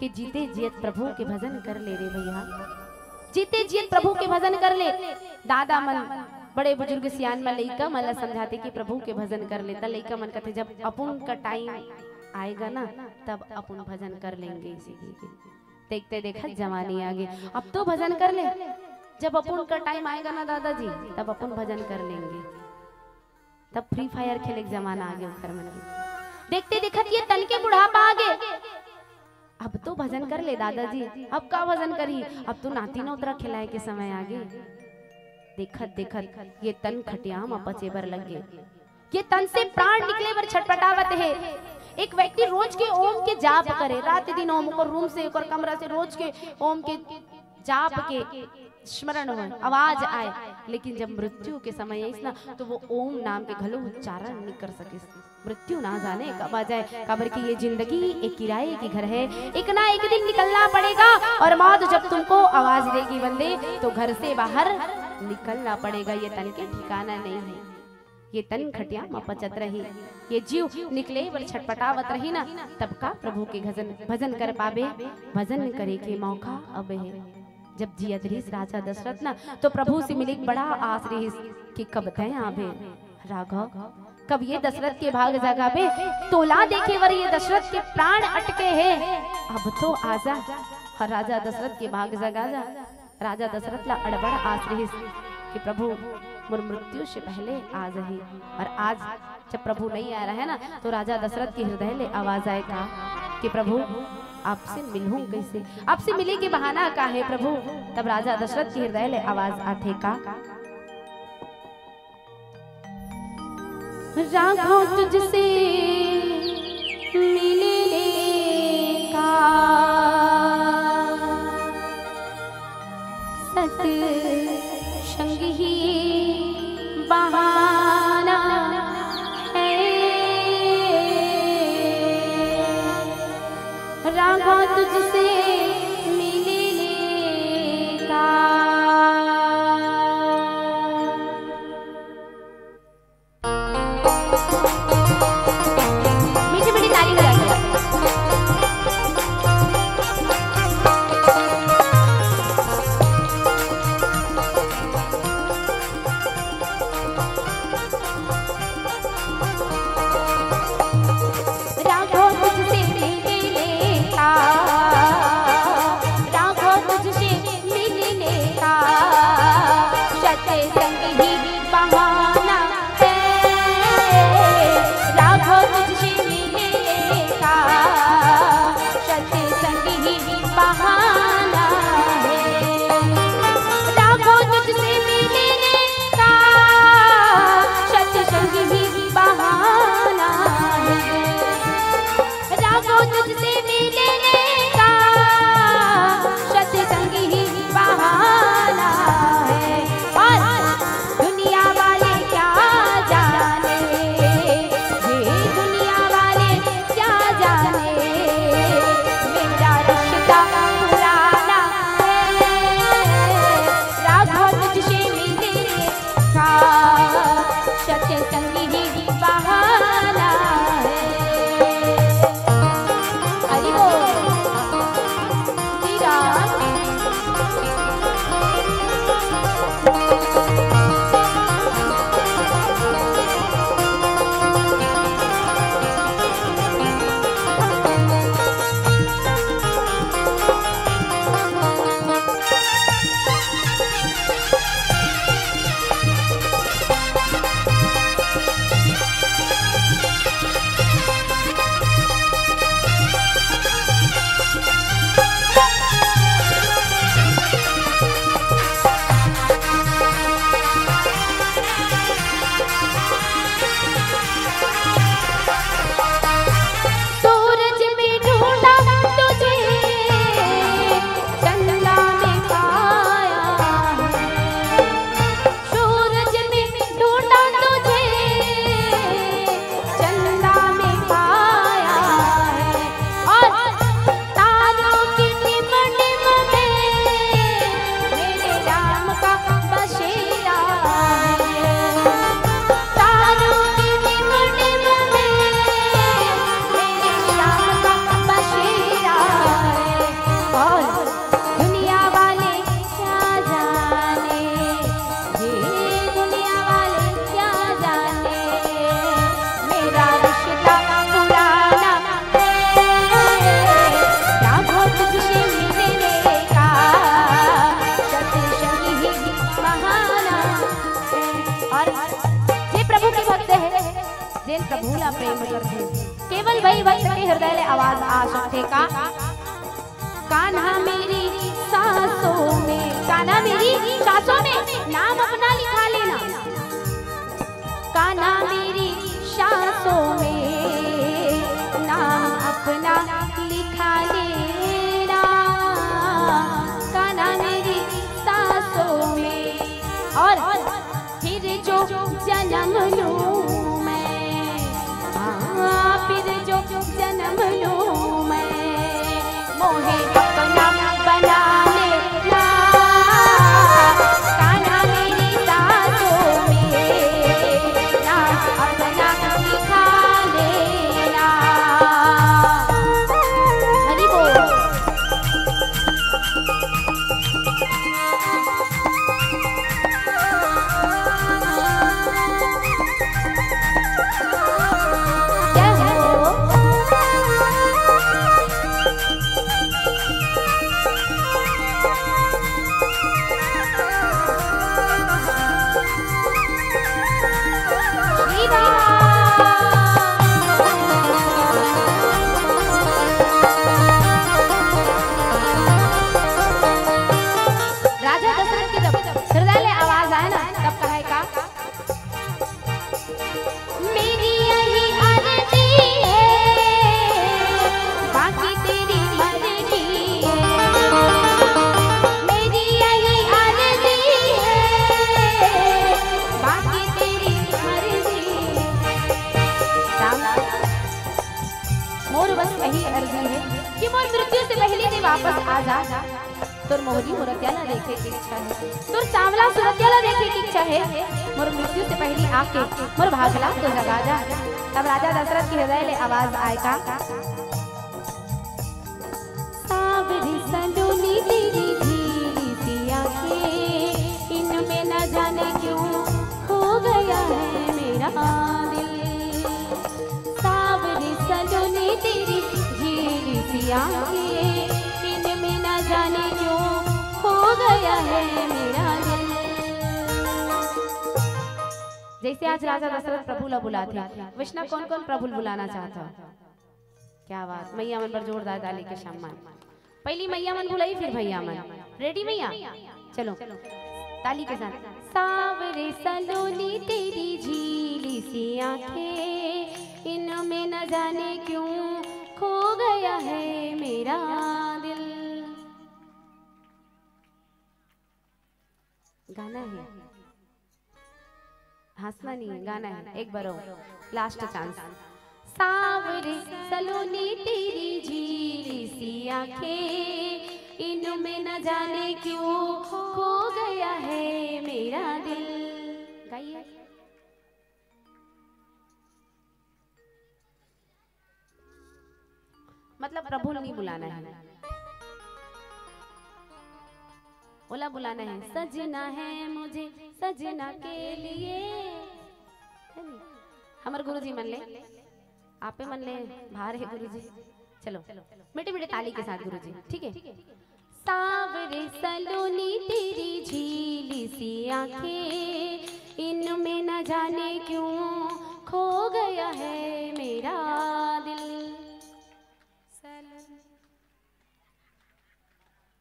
कि जीते जियत प्रभु के भजन कर ले रे भैया, जीते जियत प्रभु के भजन कर ले। दादा मन, बड़े बुजुर्ग सियान मन लइका मन ला समझाथे कि प्रभु के भजन कर ले, त लइका मन कथे, "जब अपुन का टाइम आएगा ना, तब अपुन भजन कर लेंगे।" इसी के देखते देखत जवानी आगे, अब तो भजन कर ले, जब अपुन का टाइम आएगा ना दादाजी, तब अपुन भजन कर लेंगे। तब फ्री फायर खेले के जमाना आगे ओखर मन के। देखते देखत ये तन के बुढ़ापा आगे, अब तो भजन कर ले दादाजी, अब का भजन करही, अब तो नाती नोतरा खिलाए के समय आगे। देखत देखत ये तन खटिया म पचे बर लग गे। ये तन से प्राण निकले बर छटपटावत हे। एक व्यक्ति रोज के ओम के जाप करे, रात दिन ओम, ओकर रूम से, ओकर कमरा से रोज के ओम के जाप के स्मरण होय, आवाज आए, लेकिन जब मृत्यु के समय आइस ना, तो वो ओम नाम के घलो उच्चारण नहीं कर सकिस। मृत्यु ना जाने कब आ जाए, काबर कि ये जिंदगी एक किराए की घर है, एक ना एक दिन निकलना पड़ेगा। और मौत जब तुमको आवाज देगी बंदे, तो घर से बाहर निकलना पड़ेगा, ये तन के ठिकाना नहीं है। ये तन खटिया म पचत रही, ये जीव निकले बर छटपटावत रही ना, तब का प्रभु के भजन, भजन कर पाबे? भजन करे के मौका अब हे। जब जियत रिहिस राजा दशरथ ना, तो प्रभु से मिले के बड़ा आस रिहिस कि कब तैं आबे राघव, कब ये दशरथ के भाग जगाबे? तोला देखे बर ये दशरथ के प्राण अटके हे, अब तो आजा। और राजा दशरथ के भाग जगा जा। राजा दशरथ ला अड़बड़ आस रिहिस कि प्रभु मोर मृत्यु से पहले आ जाही। और आज जब प्रभु नहीं आ रहा है ना, तो राजा दशरथ के हृदय ले आवाज आए का कि प्रभु, आपसे मिलहूं कैसे? आपसे मिले के बहाना का है प्रभु? तब राजा दशरथ के हृदय ले आवाज आथे का, राघव तुझसे मिलने का सत्संग ही बहाना है। राघव तुझसे मिलने का। मीठी मीठी ताली बजाइए। राघव तुझसे मिलने का, राघव तुझसे मिलने का सत्संग ही बहाना है। राघव तुझसे मिलने का सत्संग ही बहाना है। राघव तुझसे मिलने का सत्संग ही बहाना है। राघव तुझसे मिलने का सत्संग ही बहाना है। और दुनिया वाले क्या जाने, ये दुनिया वाले क्या जाने, मेरा रिश्ता पुराना है। राघव तुझसे मिलने का सत्संग ही बहाना है। हरि बोल। श्री राम। सूरज में ढूंढा तुझे, चंदा में पाया है। सूरज में ढूंढा तुझे, चंदा में पाया है। और तारों की टिम टिम में मेरे राम का बसेरा है। तारों की टिम टिम में मेरे श्याम का बसेरा है। और दुनिया वाले क्या जाने, ये दुनिया वाले क्या जाने, मेरा रिश्ता पुराना है। राघव तुझसे मिलने का सत्संग ही बहाना है। और जे प्रभु के भक्त है, जेन प्रभु ला प्रेम करथे, केवल वही भक्त के हृदय ले आवाज आ सकथे का। कान्हा मेरी सांसों में, कान्हा मेरी सांसों में नाम अपना लिखा लेना। कान्हा मेरी सांसों में नाम अपना लिखा लेना। कान्हा मेरी सांसों में। और फिर जो जन्म लूं मैं, हाँ, फिर जो जन्म लूं मैं, मोहे अपना बना लेना। कान्हा मेरी सांसों में, ना मोर बस यही अर्जी हे कि मोर मृत्यु से पहिली तैं वापस आ जा। तोर मोहरी मूरतिया ला देखे के इच्छा हे, तोर सांवला सूरतिया ला देखे के इच्छा हे। मोर मृत्यु से पहिली आके मोर भाग ला तो जगा जा। तब राजा दशरथ के हृदय ले आवाज आय का, सांवरी सलोनी तेरी झीली सी आंखें, इनमें न जाने क्यों खो गया है मेरा दिल। सांवरी सलोनी तेरी झीली सी आंखें, इनमें न जाने क्यों खो गया है मेरा दिल। जैसे आज राजा दशरथ प्रभु ला बुलाथे, वैसना कौन कौन प्रभु ला बुलाना चाहत हो? क्या बात, मैया मन बर जोरदार ताली के सम्मान। पहली मैया मन बुलाई, फिर भैया मन। Ready मैया? चलो, ताली के साथ। सांवरे सलोनी तेरी झीली सी आंखें, इनमें न जाने क्यों खो गया है मेरा दिल। गाना है, हंसना नहीं है, गाना है। एक बार और, last chance। सांवरे सलोनी तेरी झीली सी आंखें, इनमें न जाने क्यों खो गया है मेरा दिल। गाइए। मतलब प्रभु नहीं बुलाना है, ओला बुलाना है, सजना है मुझे सजना के लिए, है नी? हमर गुरुजी मन ले, आपे मन ले भार है गुरुजी। चलो, मीठे मीठे ताली के साथ गुरुजी, ठीक है? सांवरे सलोनी तेरी झीली सी आंखें, इनमें न जाने क्यों खो गया है मेरा दिल।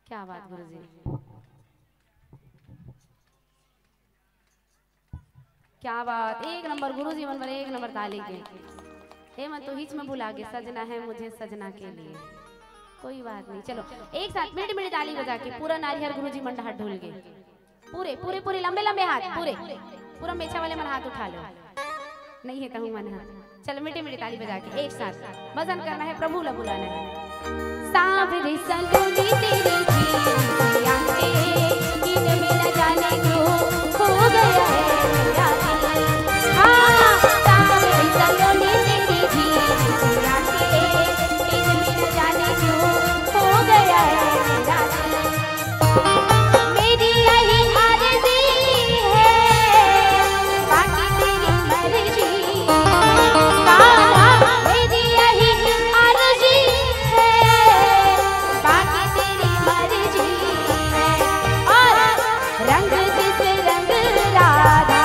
क्या बात गुरुजी, क्या बात, एक नंबर गुरुजी मन बर, एक नंबर ताली के। हे मन तो हिच में भुला गे, सजना है मुझे सजना के लिए। कोई बात नहीं, चलो एक साथ मीठी मीठी ताली बजा के पूरा नारियल गुरुजी मन डहार ढुल गे। पूरे पूरे पूरे लंबे लंबे हाथ, पूरे पूरा मेछा वाले मन हाथ उठा लो। नहीं है तहु मन हा। चलो मीठी मीठी ताली बजा के एक साथ भजन करना है, प्रभु ला बुलाना है। सांवरी सलोनी तेरी झीली सी आंखें, इनमें न जाने क्यों खो गया है मेरा दिल। हाँ, सांवरी सलोनी तेरी झीली सी आंखें, इनमें न जाने क्यों खो गया है मेरा दिल। मेरी यही अर्जी है, बाकी तेरी मर्जी। हाँ, मेरी यही अर्जी है, बाकी तेरी मर्जी है। और रंग जिस रंग राधा,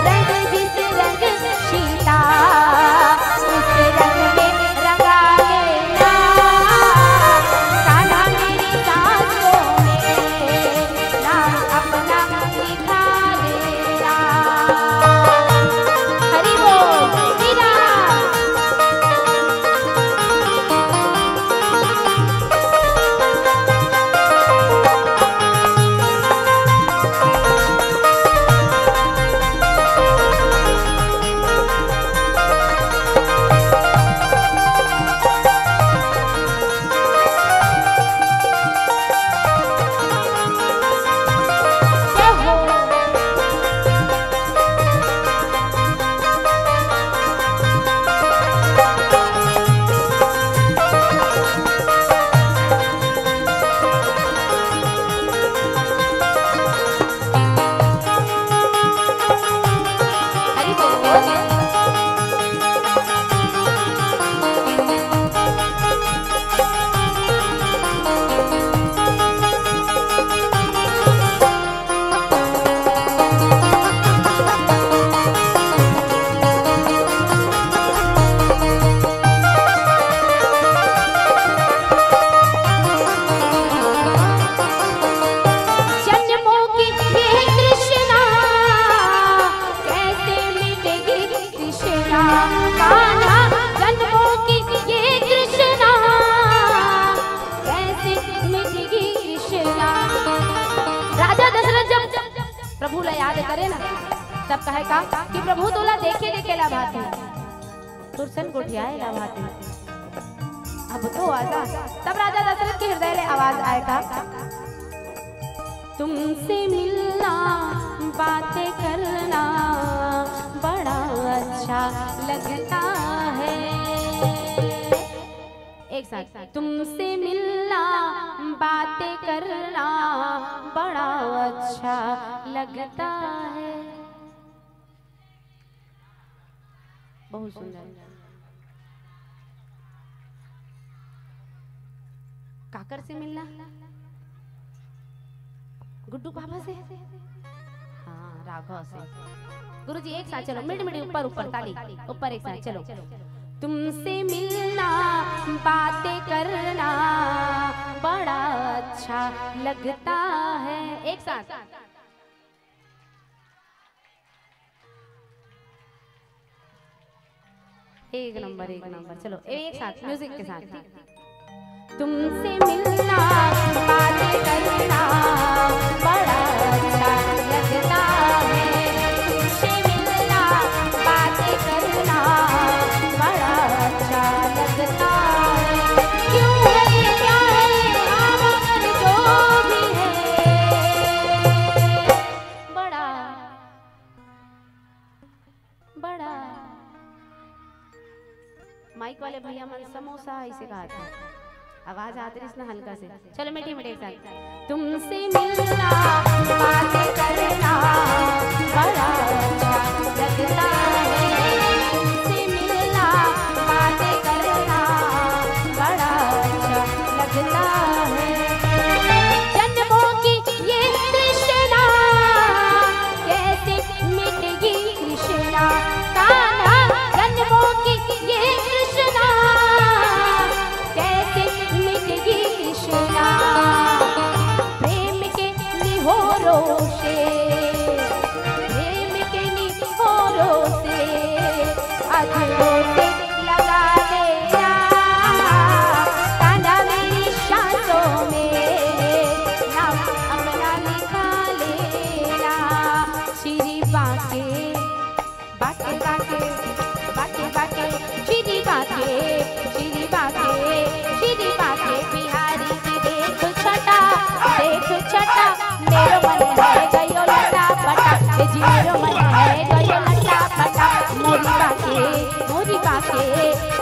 रंग जिस रंग सीता, उस रंग में रंगा लेना। कान्हा मेरी सांसों में नाम अपना लिखा लेना। हरि बोल, श्री राम। जन्मों की ये तृष्णा कैसे मिटेगी? तृष्णा, कान्हा, जन्मों की ये तृष्णा कैसे मिटेगी? तृष्णा। राजा दशरथ जब प्रभु ला याद करे ना, तब कहे का कि प्रभु तोला देखे देखे ला भात है। तुरसन गोठियाए ला भाते। अब तो आजा। तब राजा दशरथ के हृदय ले आवाज आए का, तुमसे मिलना, बातें करना बड़ा अच्छा लगता है। एक साथ, तुमसे मिलना, बातें करना बड़ा अच्छा लगता है। बहुत सुंदर। काकर से मिलना? गुड्डू पापा से? हाँ, राघव से। गुरुजी, एक साथ चलो, मिड मिड, ऊपर ऊपर, ताली, ऊपर, एक साथ चलो। तुमसे मिलना, बातें करना बड़ा अच्छा लगता है। एक साथ। एक नंबर, एक नंबर। चलो, एक साथ, म्यूजिक के साथ। तुमसे मिलना, बातें करना बड़ा अच्छा लगता है। तुमसे मिलना, बातें करना बड़ा अच्छा लगता है। क्यों है, क्या है, हाँ, मगर जो भी है, बड़ा, बड़ा। माइक वाले भैया मन समोसा ऐसे कहा था, आवाज आत रहिस ना हल्का से। चलो, मीठी मीठी एक साथ। तुमसे मिलना, बातें करना बड़ा अच्छा लगता है। तुमसे मिलना, बातें करना बड़ा अच्छा लगता है। जन्मों की ये तृष्णा कैसे मिटेगी कृष्णा? कान्हा, जन्मों की ये तृष्णा कैसे मिटेगी कृष्णा? प्रेम के निहोरों से, प्रेम के निहोरों से अधरों से लगा देना, कान्हा मेरी सांसों में नाम अपना लिखा लेना। श्री बांके, बांके, बांके, बांके, बांके, श्री बांके, श्री बांके, श्री बांके बिहारी की देख छटा, देख छटा, मेरो मन है गयो लटा पटा, ए जी मेरो मन है गयो लटा पटा, मोरी बांके, मोरी बांके,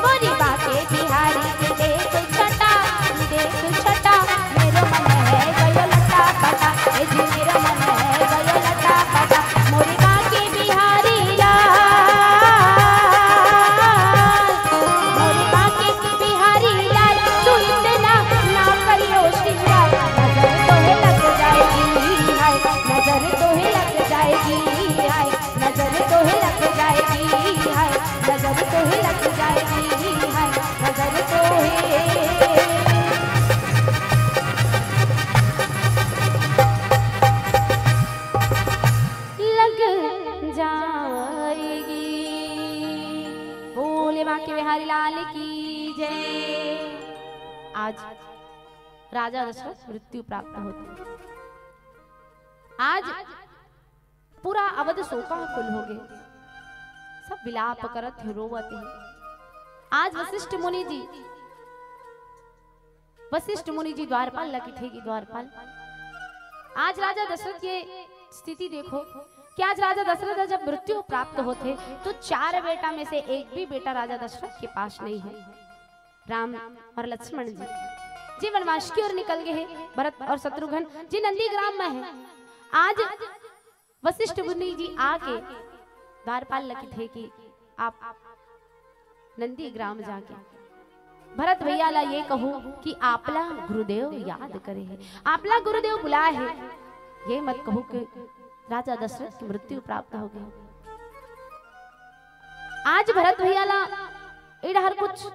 मोरी बांके बिहारी की देख छटा, देख छटा, मेरो मन है गयो लटा पटा, ए जी मेरो मन है गयो लटा पटा, मोरी बांके बिहारी लाल, मोरी बांके बिहारी लाल, तू इतना ना करियो श्रृंगार, नजर तो है लग जाएगी, हाय, नजर तो है लग जाएगी, हाय, नजर तो है लग जाएगी, हाय, नजर तो है लग जाएगी, हाय, नजर तो है। लग जाएगी। बोले बांके बिहारी लाल की जय। आज राजा दशरथ मृत्यु प्राप्त होथे। आज पूरा अवध शोकाकुल होगे, सब विलाप करत हे, रोवत हे। आज वशिष्ठ मुनि जी, वशिष्ठ मुनि जी द्वारपाल ला कथे कि द्वारपाल, आज राजा दशरथ के स्थिति देखो कि आज राजा दशरथ ला जब मृत्यु प्राप्त होथे तो चार बेटा में से एक भी बेटा राजा दशरथ के पास नहीं है। राम और लक्ष्मण जी, जी वनवास की ओर निकल गए हैं, भरत और शत्रुघ्न जी नंदीग्राम में हैं। आज वशिष्ठ मुनि जी आके द्वारपाल ला कथे कि आप नंदीग्राम जाके भरत भैया ला ये कहू कि आपला गुरुदेव याद करे हे, आपला गुरुदेव बुलाए हे। ये मत कहू कि राजा दशरथ की मृत्यु प्राप्त हो गई। आज भरत भैया ला ए डहर कुछ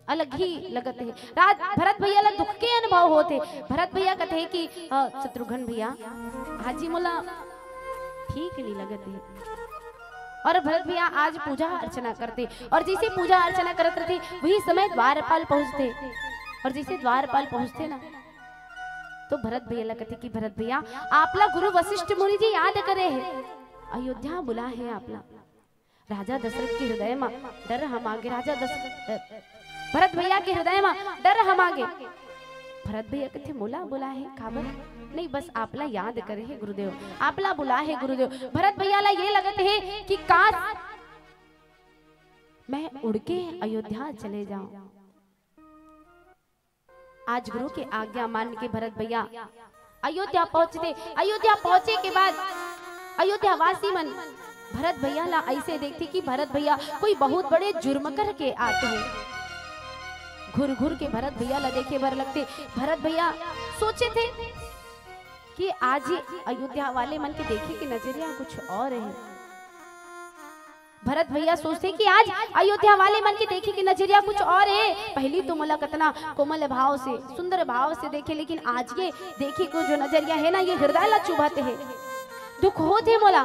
अलग ही लगत हे। राज भरत भैया ला दुख के अनुभव होत हे। भरत भैया कथे कि, "अ, शत्रुघ्न भैया, आज ही मोला ठीक नहीं लगत हे।" और भरत भैया आज पूजा अर्चना करथे और जैसे पूजा अर्चना करत रहिथे, वही समय द्वारपाल पहुंचथे। और जैसे द्वारपाल पहुंचथे ना, तो भरत भैया ला कथे कि, "भरत भैया, आपला गुरु वशिष्ठ मुनि जी याद करे हे, अयोध्या बुलाए हे आपला।" राजा दशरथ के हृदय म डर हमा गे। राजा दशरथ, अ, भरत भैया के हृदय म डर हमा गे। भरत भैया कथे, "मोला बुलाए हे, काबर?" "नहीं, बस आपला याद करे हे गुरुदेव, आपला बुलाए हे गुरुदेव।" भरत भैया ला ये लगत हे कि काश मैं उड़ के अयोध्या चले जाऊं। आज गुरु के आज्ञा मान के भरत भैया अयोध्या पहुंचथे। अयोध्या पहुंचे के बाद अयोध्या वासी मन भरत भैया ला ऐसे देखथे कि भरत भैया कोई बहुत बड़े जुर्म करके आत हे। घुर घुर के भरत भैया ला देखे बर लगथे। भरत भैया सोचथे कि आज ये अयोध्या वाले मन के देखे के नजरिया कुछ और हे। भरत भैया सोचथे कि आज अयोध्या वाले मन के देखे के नजरिया कुछ और हे। पहली तो मोला कतना कोमल भाव से, सुंदर भाव से देखे, लेकिन आज ये देखे को जो नजरिया हे ना, ये हृदय ला चुभत हे, दुख होत हे मोला।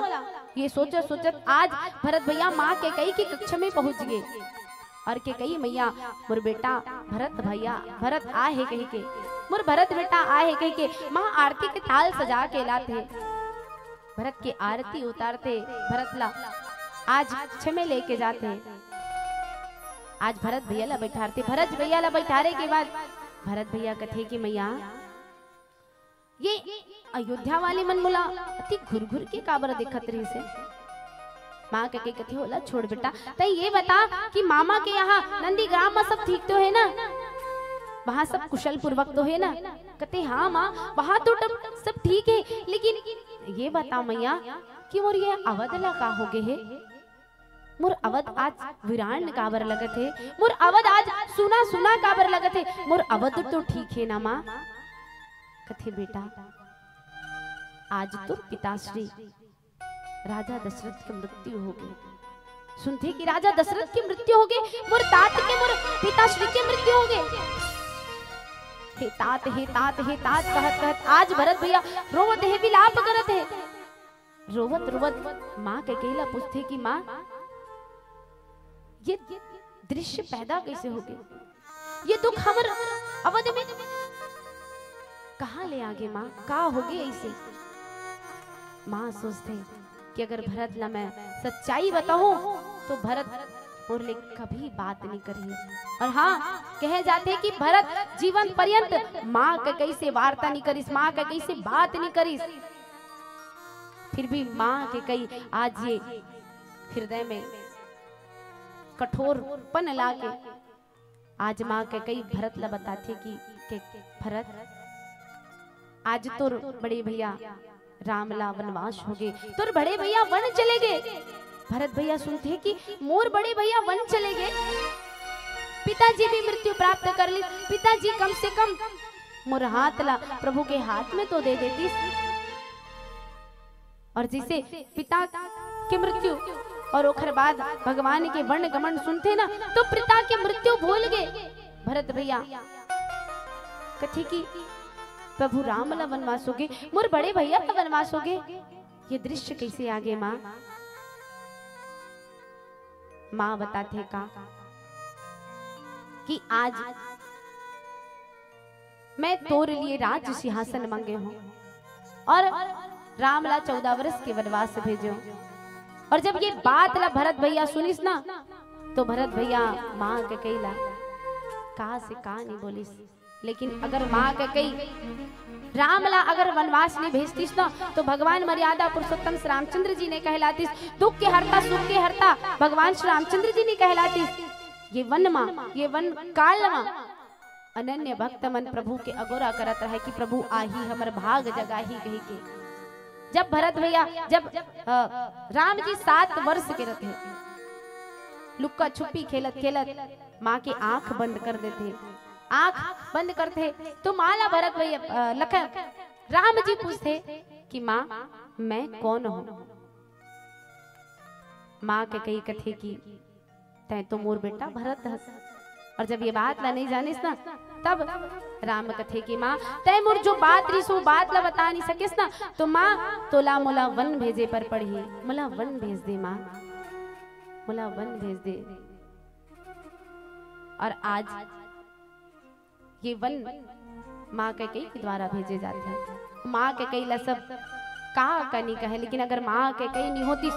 ये सोचत सोचत आज भरत भैया माँ कैकेयी के कक्ष में पहुंच गे। और कैकेयी मैया, "मोर बेटा भरत भैया, भरत आए हे," कहिके, "मोर भरत बेटा आए हे," कहिके माँ आरती के थाल सजा के लात हे। भरत के आरती उतारथे, भरत ला आज कक्ष में लेके जाथे। आज भरत भैया ला बैठारथे। भरत भैया ला बैठारे के बाद भरत भैया कथे कि, "मैया, ये अयोध्या वाले मन मोला अति घुर घुर के काबर देखत रहिस हे?" माँ कैकेयी कथे, "ओला छोड़ बेटा, तैं ये बता कि मामा के यहाँ नंदीग्राम म सब ठीक तो हे ना? वहाँ सब कुशल पूर्वक तो हे ना?" कथे, "हाँ माँ, वहाँ तो टम-, सब ठीक हे, लेकिन ये बता मैया कि मोर ये अवध ला का होगे हे? मोर अवध आज वीरान काबर लगत हे? मोर अवध आज सुना सुना काबर लगत हे? मोर अवध तो ठीक हे ना माँ?" कथे, "बेटा, आज तोर पिताश्री राजा दशरथ के मृत्यु होगे।" सुनथे कि राजा दशरथ के मृत्यु होगे, मोर तात के, मोर पिताश्री के मृत्यु होगे। "हे तात, हे तात, हे तात," कहत कहत आज भरत भैया रोवत हे, विलाप करत हे। रोवत रोवत माँ कैकेयी ला पूछथे कि माँ, ये दृश्य पैदा कैसे होगे? ये दुख हमर अवध में कहाँ ले आगे माँ? का होगे ऐसे? माँ सोचथे कि अगर भरत ला मैं सच्चाई बताहूँ तो भरत मोर ले कभी बात नहीं करही। और हाँ, कहे जाथे कि भरत जीवन पर्यंत माँ कैकेयी से वार्ता नहीं करिस, माँ कैकेयी से बात नहीं करिस। फिर भी माँ कैकेयी आज ये हृदय में कठोरपन लाके आज माँ कैकेयी भरत ला बताथे कि, के भरत, आज तोर बड़े भैया राम ला वनवास होगे, तोर बड़े भैया वन चले गे। भरत भैया सुनथे कि मोर बड़े भैया वन चले गे, पिताजी भी मृत्यु प्राप्त कर लिस, पिताजी कम से कम मोर हाथ ला प्रभु के हाथ में तो दे देतिस। और जैसे पिता के मृत्यु और ओखर बाद भगवान के वन गमन सुनथे ना, तो पिता के मृत्यु भूल गे भरत भैया। कथे कि प्रभु राम ला वनवास होगे, मोर बड़े भैया ला वनवास होगे, ये दृश्य कैसे आगे माँ? माँ बताथे का कि आज मैं तोर लिए राज सिंहासन मांगे हूँ और राम ला चौदह वर्ष के वनवास भेजो। और जब ये बात ला भरत भैया सुनिस ना, तो भरत भैया माँ कैकेयी ला का से का नहीं बोलिस। लेकिन अगर माँ कैकेयी राम ला अगर वनवास नहीं भेजतिस ना, तो भगवान मर्यादा पुरुषोत्तम श्री रामचंद्र जी नहीं कहलातिस, दुख के हरता, सुख के हरता भगवान श्री रामचंद्र जी नहीं कहलातिस। ये वन मा, ये वन काल मा अनन्य भक्त मन प्रभु के अगोरा करत रहे कि प्रभु आही, हमर भाग जगाही कही के। जब भरत भैया, जब, अ, राम जी सात वर्ष के रथे, लुक्का छुपी खेलत खेलत माँ के आंख बंद कर देथे, आंख बंद करथे तो माँ ला भरत भैया, अ, लखन, राम जी पूछथे कि माँ, मैं कौन हूँ? माँ कैकेयी कथे कि तैं तो मोर बेटा भरत हस। और जब ये बात ला नहीं जानिस ना, तब राम कथे कि माँ, तैं मोर जो बात रिस, वो बात ला बता नहीं सकेस ना, तो माँ, तोला मोला वन भेजे पर पड़ही, मोला वन भेज दे माँ, मोला वन भेज दे। और आज ये वन माँ कैकेयी के द्वारा भेजे जाथे। माँ कैकेयी ला सब का का नहीं कहे, लेकिन अगर माँ कैकेयी नहीं होतिस,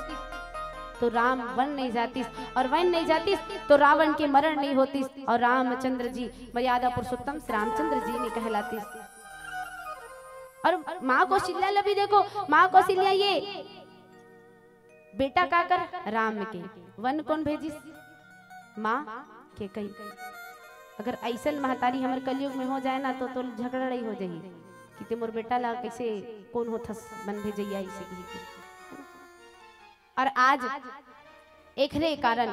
तो राम वन नहीं जातिस, और वन नहीं जातिस तो रावण के मरण नहीं होतिस, और रामचंद्र जी मर्यादा पुरुषोत्तम श्री रामचंद्र जी नहीं कहलातिस। और माँ कौशल्या ला भी देखो, माँ कौशल्या ये बेटा काकर, राम के वन कोन भेजिस? माँ कैकई। अगर अइसन महतारी हमर कलयुग में हो जाए ना, तो, तो झगड़ा लड़ाई हो जाही कि ते मोर बेटा ला कैसे, कोन होथस वन भेजइया, ऐसे कही के। और आज एखरे कारण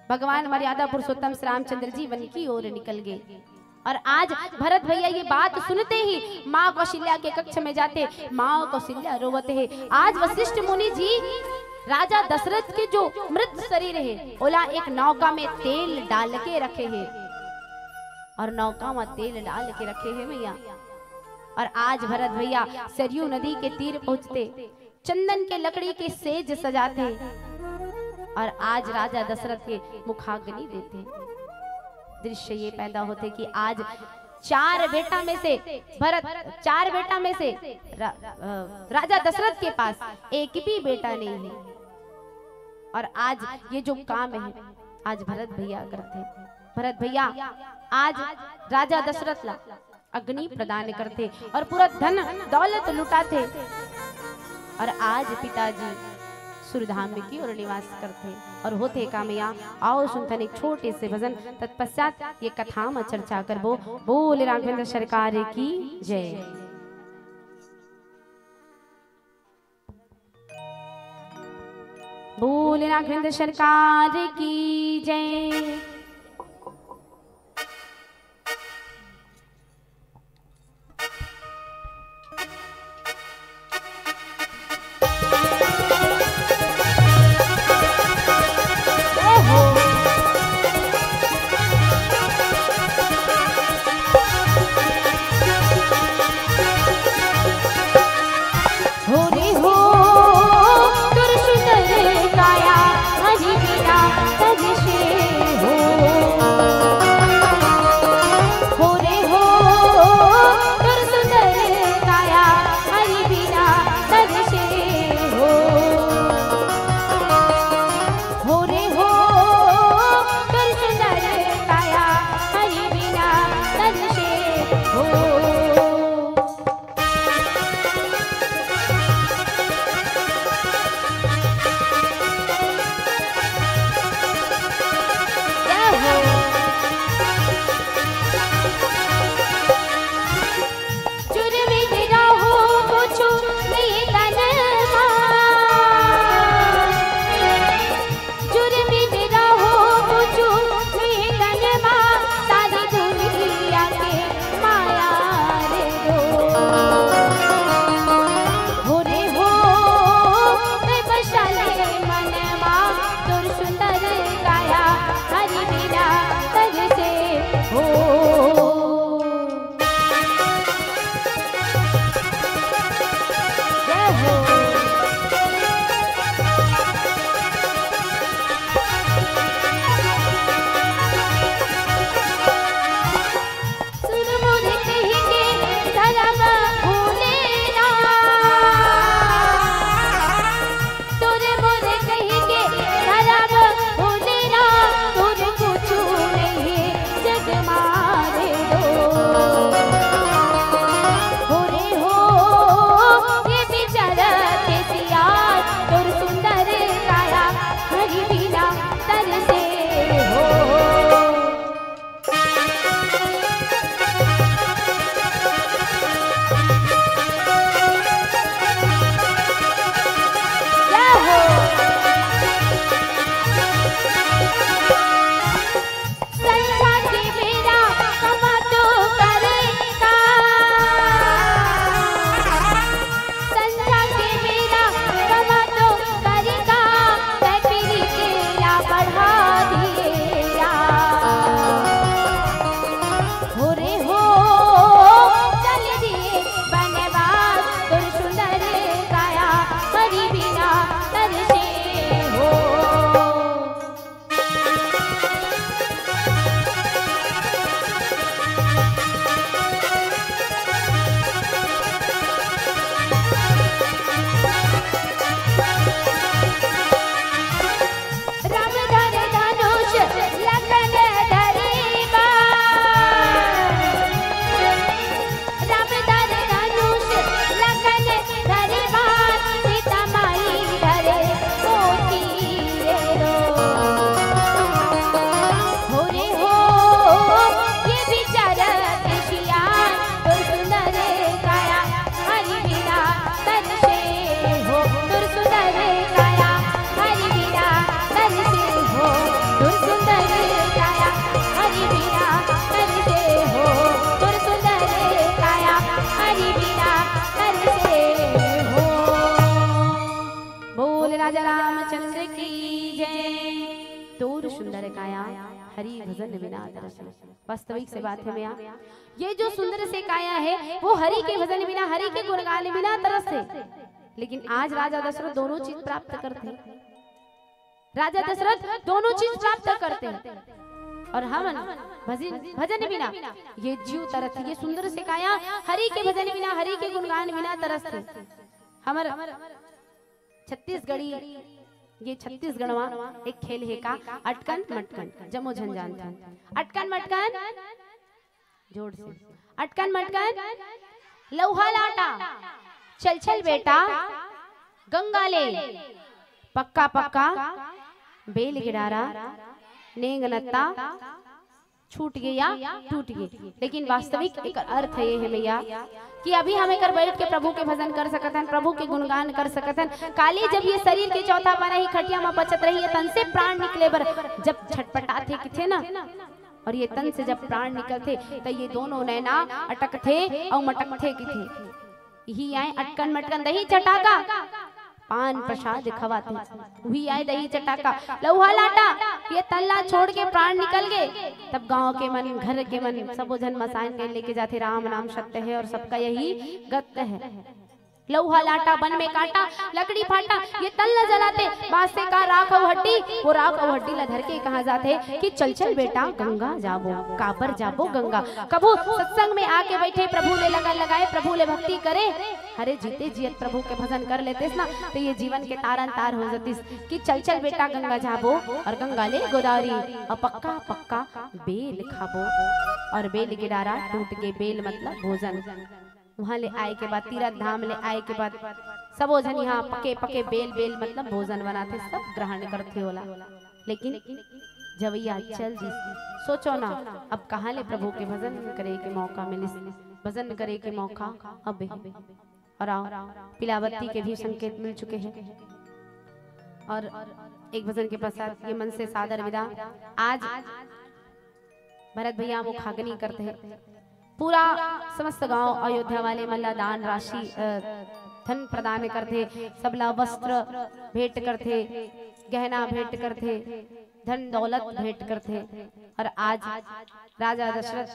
भगवान मर्यादा पुरुषोत्तम श्री रामचंद्र जी वन की ओर निकल गए। और आज भरत भैया ये बात सुनते ही माँ कौशल्या के कक्ष में जाते, माँ कौशल्या रोवत हे। आज वशिष्ठ मुनि जी राजा दशरथ के जो मृत शरीर हे, ओला एक नौका में तेल डाल के रखे हे, और नौका में तेल डाल के रखे हे मैया। और आज भरत भैया सरयू नदी के तीर पहुंचते, चंदन के लकड़ी के सेज सजाथे और आज राजा दशरथ के मुखाग्नि देथे। दृश्य ये पैदा होथे कि आज चार बेटा में से भरत, चार बेटा में से रा-, अ, राजा दशरथ के पास एक भी बेटा नहीं है। और आज ये जो काम है, आज भरत भैया करथे। भरत भैया आज राजा दशरथ ला अग्नि प्रदान करथे और पूरा धन दौलत लुटाथे। और आज पिताजी सुरधाम की ओर निवास करथे और होथे का मैया। आओ सुनथन एक छोटे से भजन, तत्पश्चात ये कथा में चर्चा करबो। बोल राघवेंद्र सरकार की जय। बोल राघवेंद्र सरकार की जय। हरि भजन बिना तरस हे। वास्तविक से बात हे भैया, ये जो सुंदर से काया है, वो हरि के भजन बिना, हरि के गुणगान बिना तरस हे। लेकिन आज राजा दशरथ दोनों चीज प्राप्त करथे। राजा दशरथ दोनों चीज प्राप्त करथे। और हमन भजन, भजन बिना ये जीव तरस हे, ये सुंदर से काया हरि के भजन बिना, हरि के गुणगान बिना तरस हे। हमर छत्तीसगढ़ी, ये छत्तीसगढ़ मा एक खेल हे का, अटकन मटकन, जम्मो झन जानथन। अटकन मटकन, जोर से, अटकन मटकन, लउहा लाटा, चल चल बेटा गंगा ले, पक्का पक्का बेल के डारा, नेंग नत्ता, छूट गे या टूट गे, लेकिन वास्तविक एकर अर्थ ये हे भैया कि अभी हम एकर बैठ के प्रभु के भजन कर सकत हन, प्रभु के गुणगान कर सकत हन। काली जब ये शरीर के चौथा पाना ही खटिया म पचत रही, ये तन से प्राण निकले बर जब छटपटाथे किथे ना, और ये तन से जब प्राण निकलथे, त ये दोनों नैना अटकथे अउ मटकथे किथे। इही आय अटकन मटकन दही चटाका, पान प्रसाद खवाथे। उही आय दही चटाका, लउहा लाटा, ये तन ला छोड़ के प्राण निकल गे। तब गांव के मन, घर के मन, सबो झन मसान के लेके जाथे, राम नाम सत्य है और सबका यही गत्य है। लउहा लाटा बन में काटा, लकड़ी फाटा, ये तन ला जलाथे। बांसे का राख अउ हड्डी, वो राख अउ हड्डी ला धर के कहां जाथे कि चल चल बेटा गंगा जाबो। काबर जाबो गंगा? कभू सत्संग में आके बैठे, प्रभु ले लगन लगाए, प्रभु ले भक्ति करे, अरे जीते जियत प्रभु के भजन कर लेतेस ना, त ये जीवन के तारन तार हो जतिस कि चल चल बेटा गंगा जाबो और गंगा ले गोदावरी और पक्का पक्का बेल खाबो। और बेल के डारा टूट गे, बेल मतलब भोजन। उहां ले आए के बाद, तीरथ धाम ले आए के बाद सबो झन इहां पके पके बेल, बेल मतलब भोजन बनाथे, सब ग्रहण करथे ओला। लेकिन जवैया चल दिस, सोचो ना, अब कहां ले प्रभु के भजन करे के मौका मिलिस? भजन करे के मौका अब हे। और आओ, पिलावती के भी संकेत मिल चुके हैं। और एक भजन के पश्चात ये मन से सादर विदा। आज भरत भैया मुखाग्नि करथे, पूरा समस्त गांव अयोध्या वाले मन ला दान राशि, अ, धन प्रदान करथे, सबला वस्त्र भेंट करथे, गहना भेंट करथे, धन दौलत भेंट करथे। और आज राजा दशरथ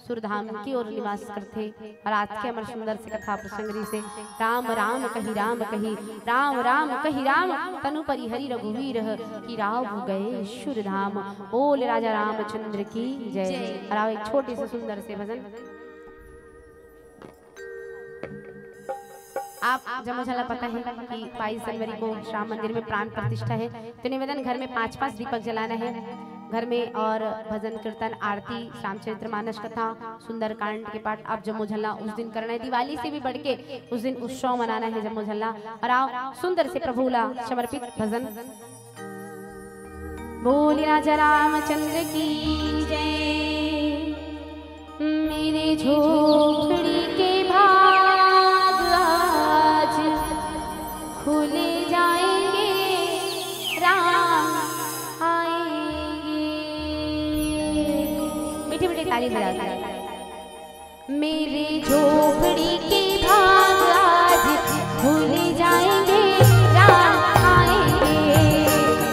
सुरधाम की ओर निवास करथे। और आज के हमर सुंदर से कथा प्रसंग रहिसे, राम राम कहि राम कहि, राम राम कहि राम, तनु परि हरि रघुवीर, कि राव गए सुरधाम। बोल राजा रामचंद्र की जय। और आओ एक छोटे से सुंदर से भजन। आप जम्मो झन ला पता है कि बाईस जनवरी को श्याम मंदिर में प्राण प्रतिष्ठा है, तो निवेदन, घर में पांच पांच दीपक जलाना है घर में, और भजन कीर्तन, आरती, रामचरित्र मानस कथा, सुंदरकांड के पाठ आप जम्मो झन ला उस दिन करना है। दिवाली से भी बढ़ के उस दिन उत्सव मनाना है जम्मो झन ला। और आओ सुंदर से प्रभु ला समर्पित भजन। बोल राजा रामचंद्र की जय। मेरे झोपड़ी के भाग आज खुल जाएंगे, राम आएंगे। मीठी मीठी ताली बजाओ। मेरे झोपड़ी के भाग आज खुल जाएंगे, राम आएंगे।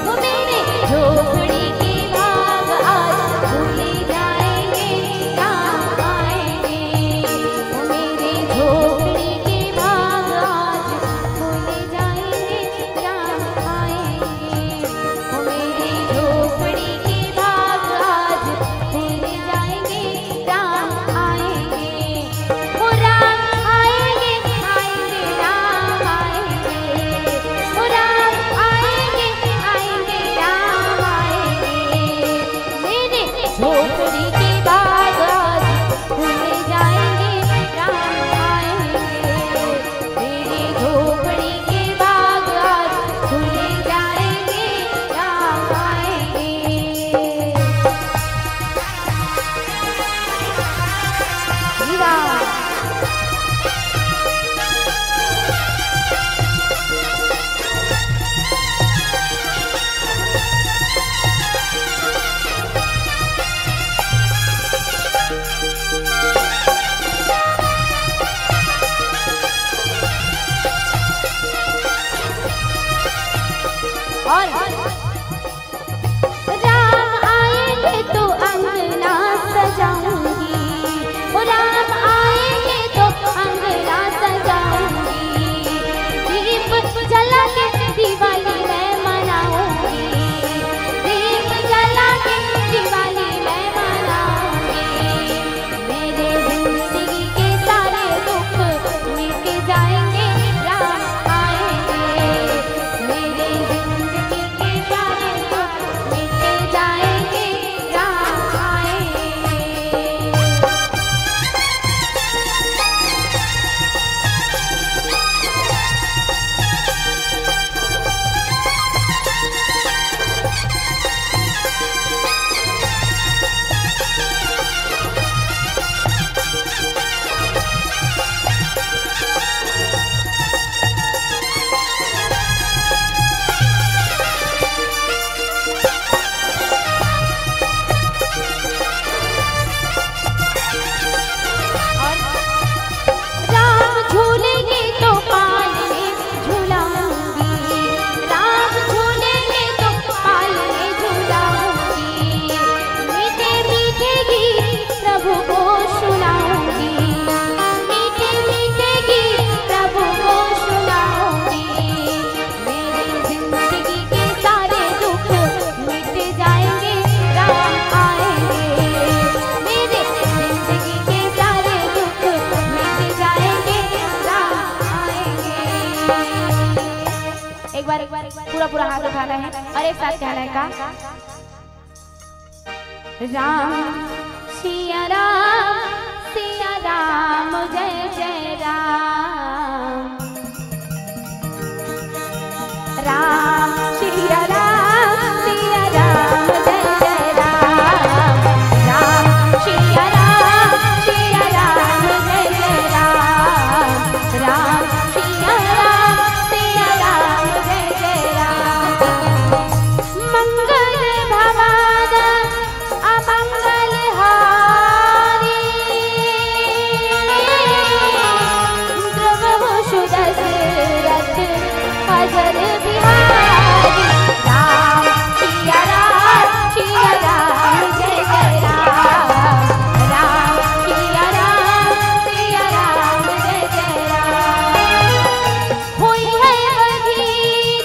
वो मेरे झोपड़ी के भाग आज खुल जाएंगे, राम आएंगे। वो मेरे झोपड़ी के भाग आज खुल जाएंगे, राम आएंगे। वो मेरे झोपड़ी के भाग आज खुल जाएंगे, राम आएंगे। वो राम आएंगे, आएंगे, राम आएंगे। वाला है और एक साथ कहना है का, राम सिया राम सिया राम जय जय राम। राम सिया राम सिया राम जय जय राम। राम सिया राम सिया राम जय जय राम। राम सिया राम सिया राम जय जय राम। मंगल भवन अमंगल हारी। द्रवहु सुदशरथ अजर बिहारी। राम सिया राम सिया राम जय जय राम। राम सिया राम सिया राम जय जय राम। होई है वही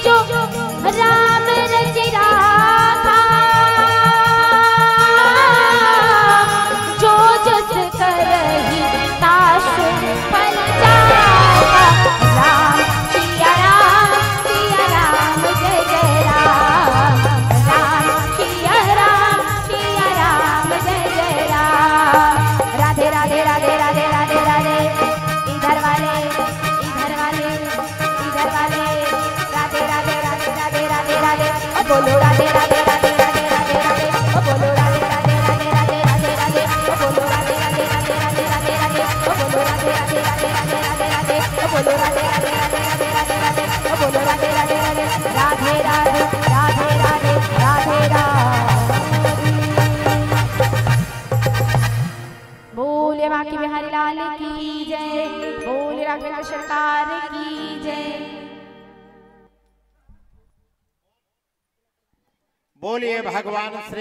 जो राम रचि राखा, जो जस करही तासु फल चाखा। राम सिया राम सिया राम जय जय राम। राम सिया राम सिया राम जय जय राम। राधे राधे राधे राधे राधे राधे। इधर वाले, इधर वाले, इधर वाले। राधे राधे राधे राधे राधे राधे। ओ बोलो राधे राधे राधे राधे राधे राधे। ओ बोलो राधे राधे राधे राधे राधे राधे। ओ बोलो राधे राधे राधे राधे राधे राधे। ओ बोलो राधे राधे राधे राधे राधे राधे। ओ बोलो राधे राधे राधे राधे राधे राधे। ओ बोलो राधे राधे राधे राधे राधे राधे राधे राधे। बोलिए बांके बिहारी लाल की जय। बोलिए राघवेंद्र सरकार की जय। बोलिए भगवान श्री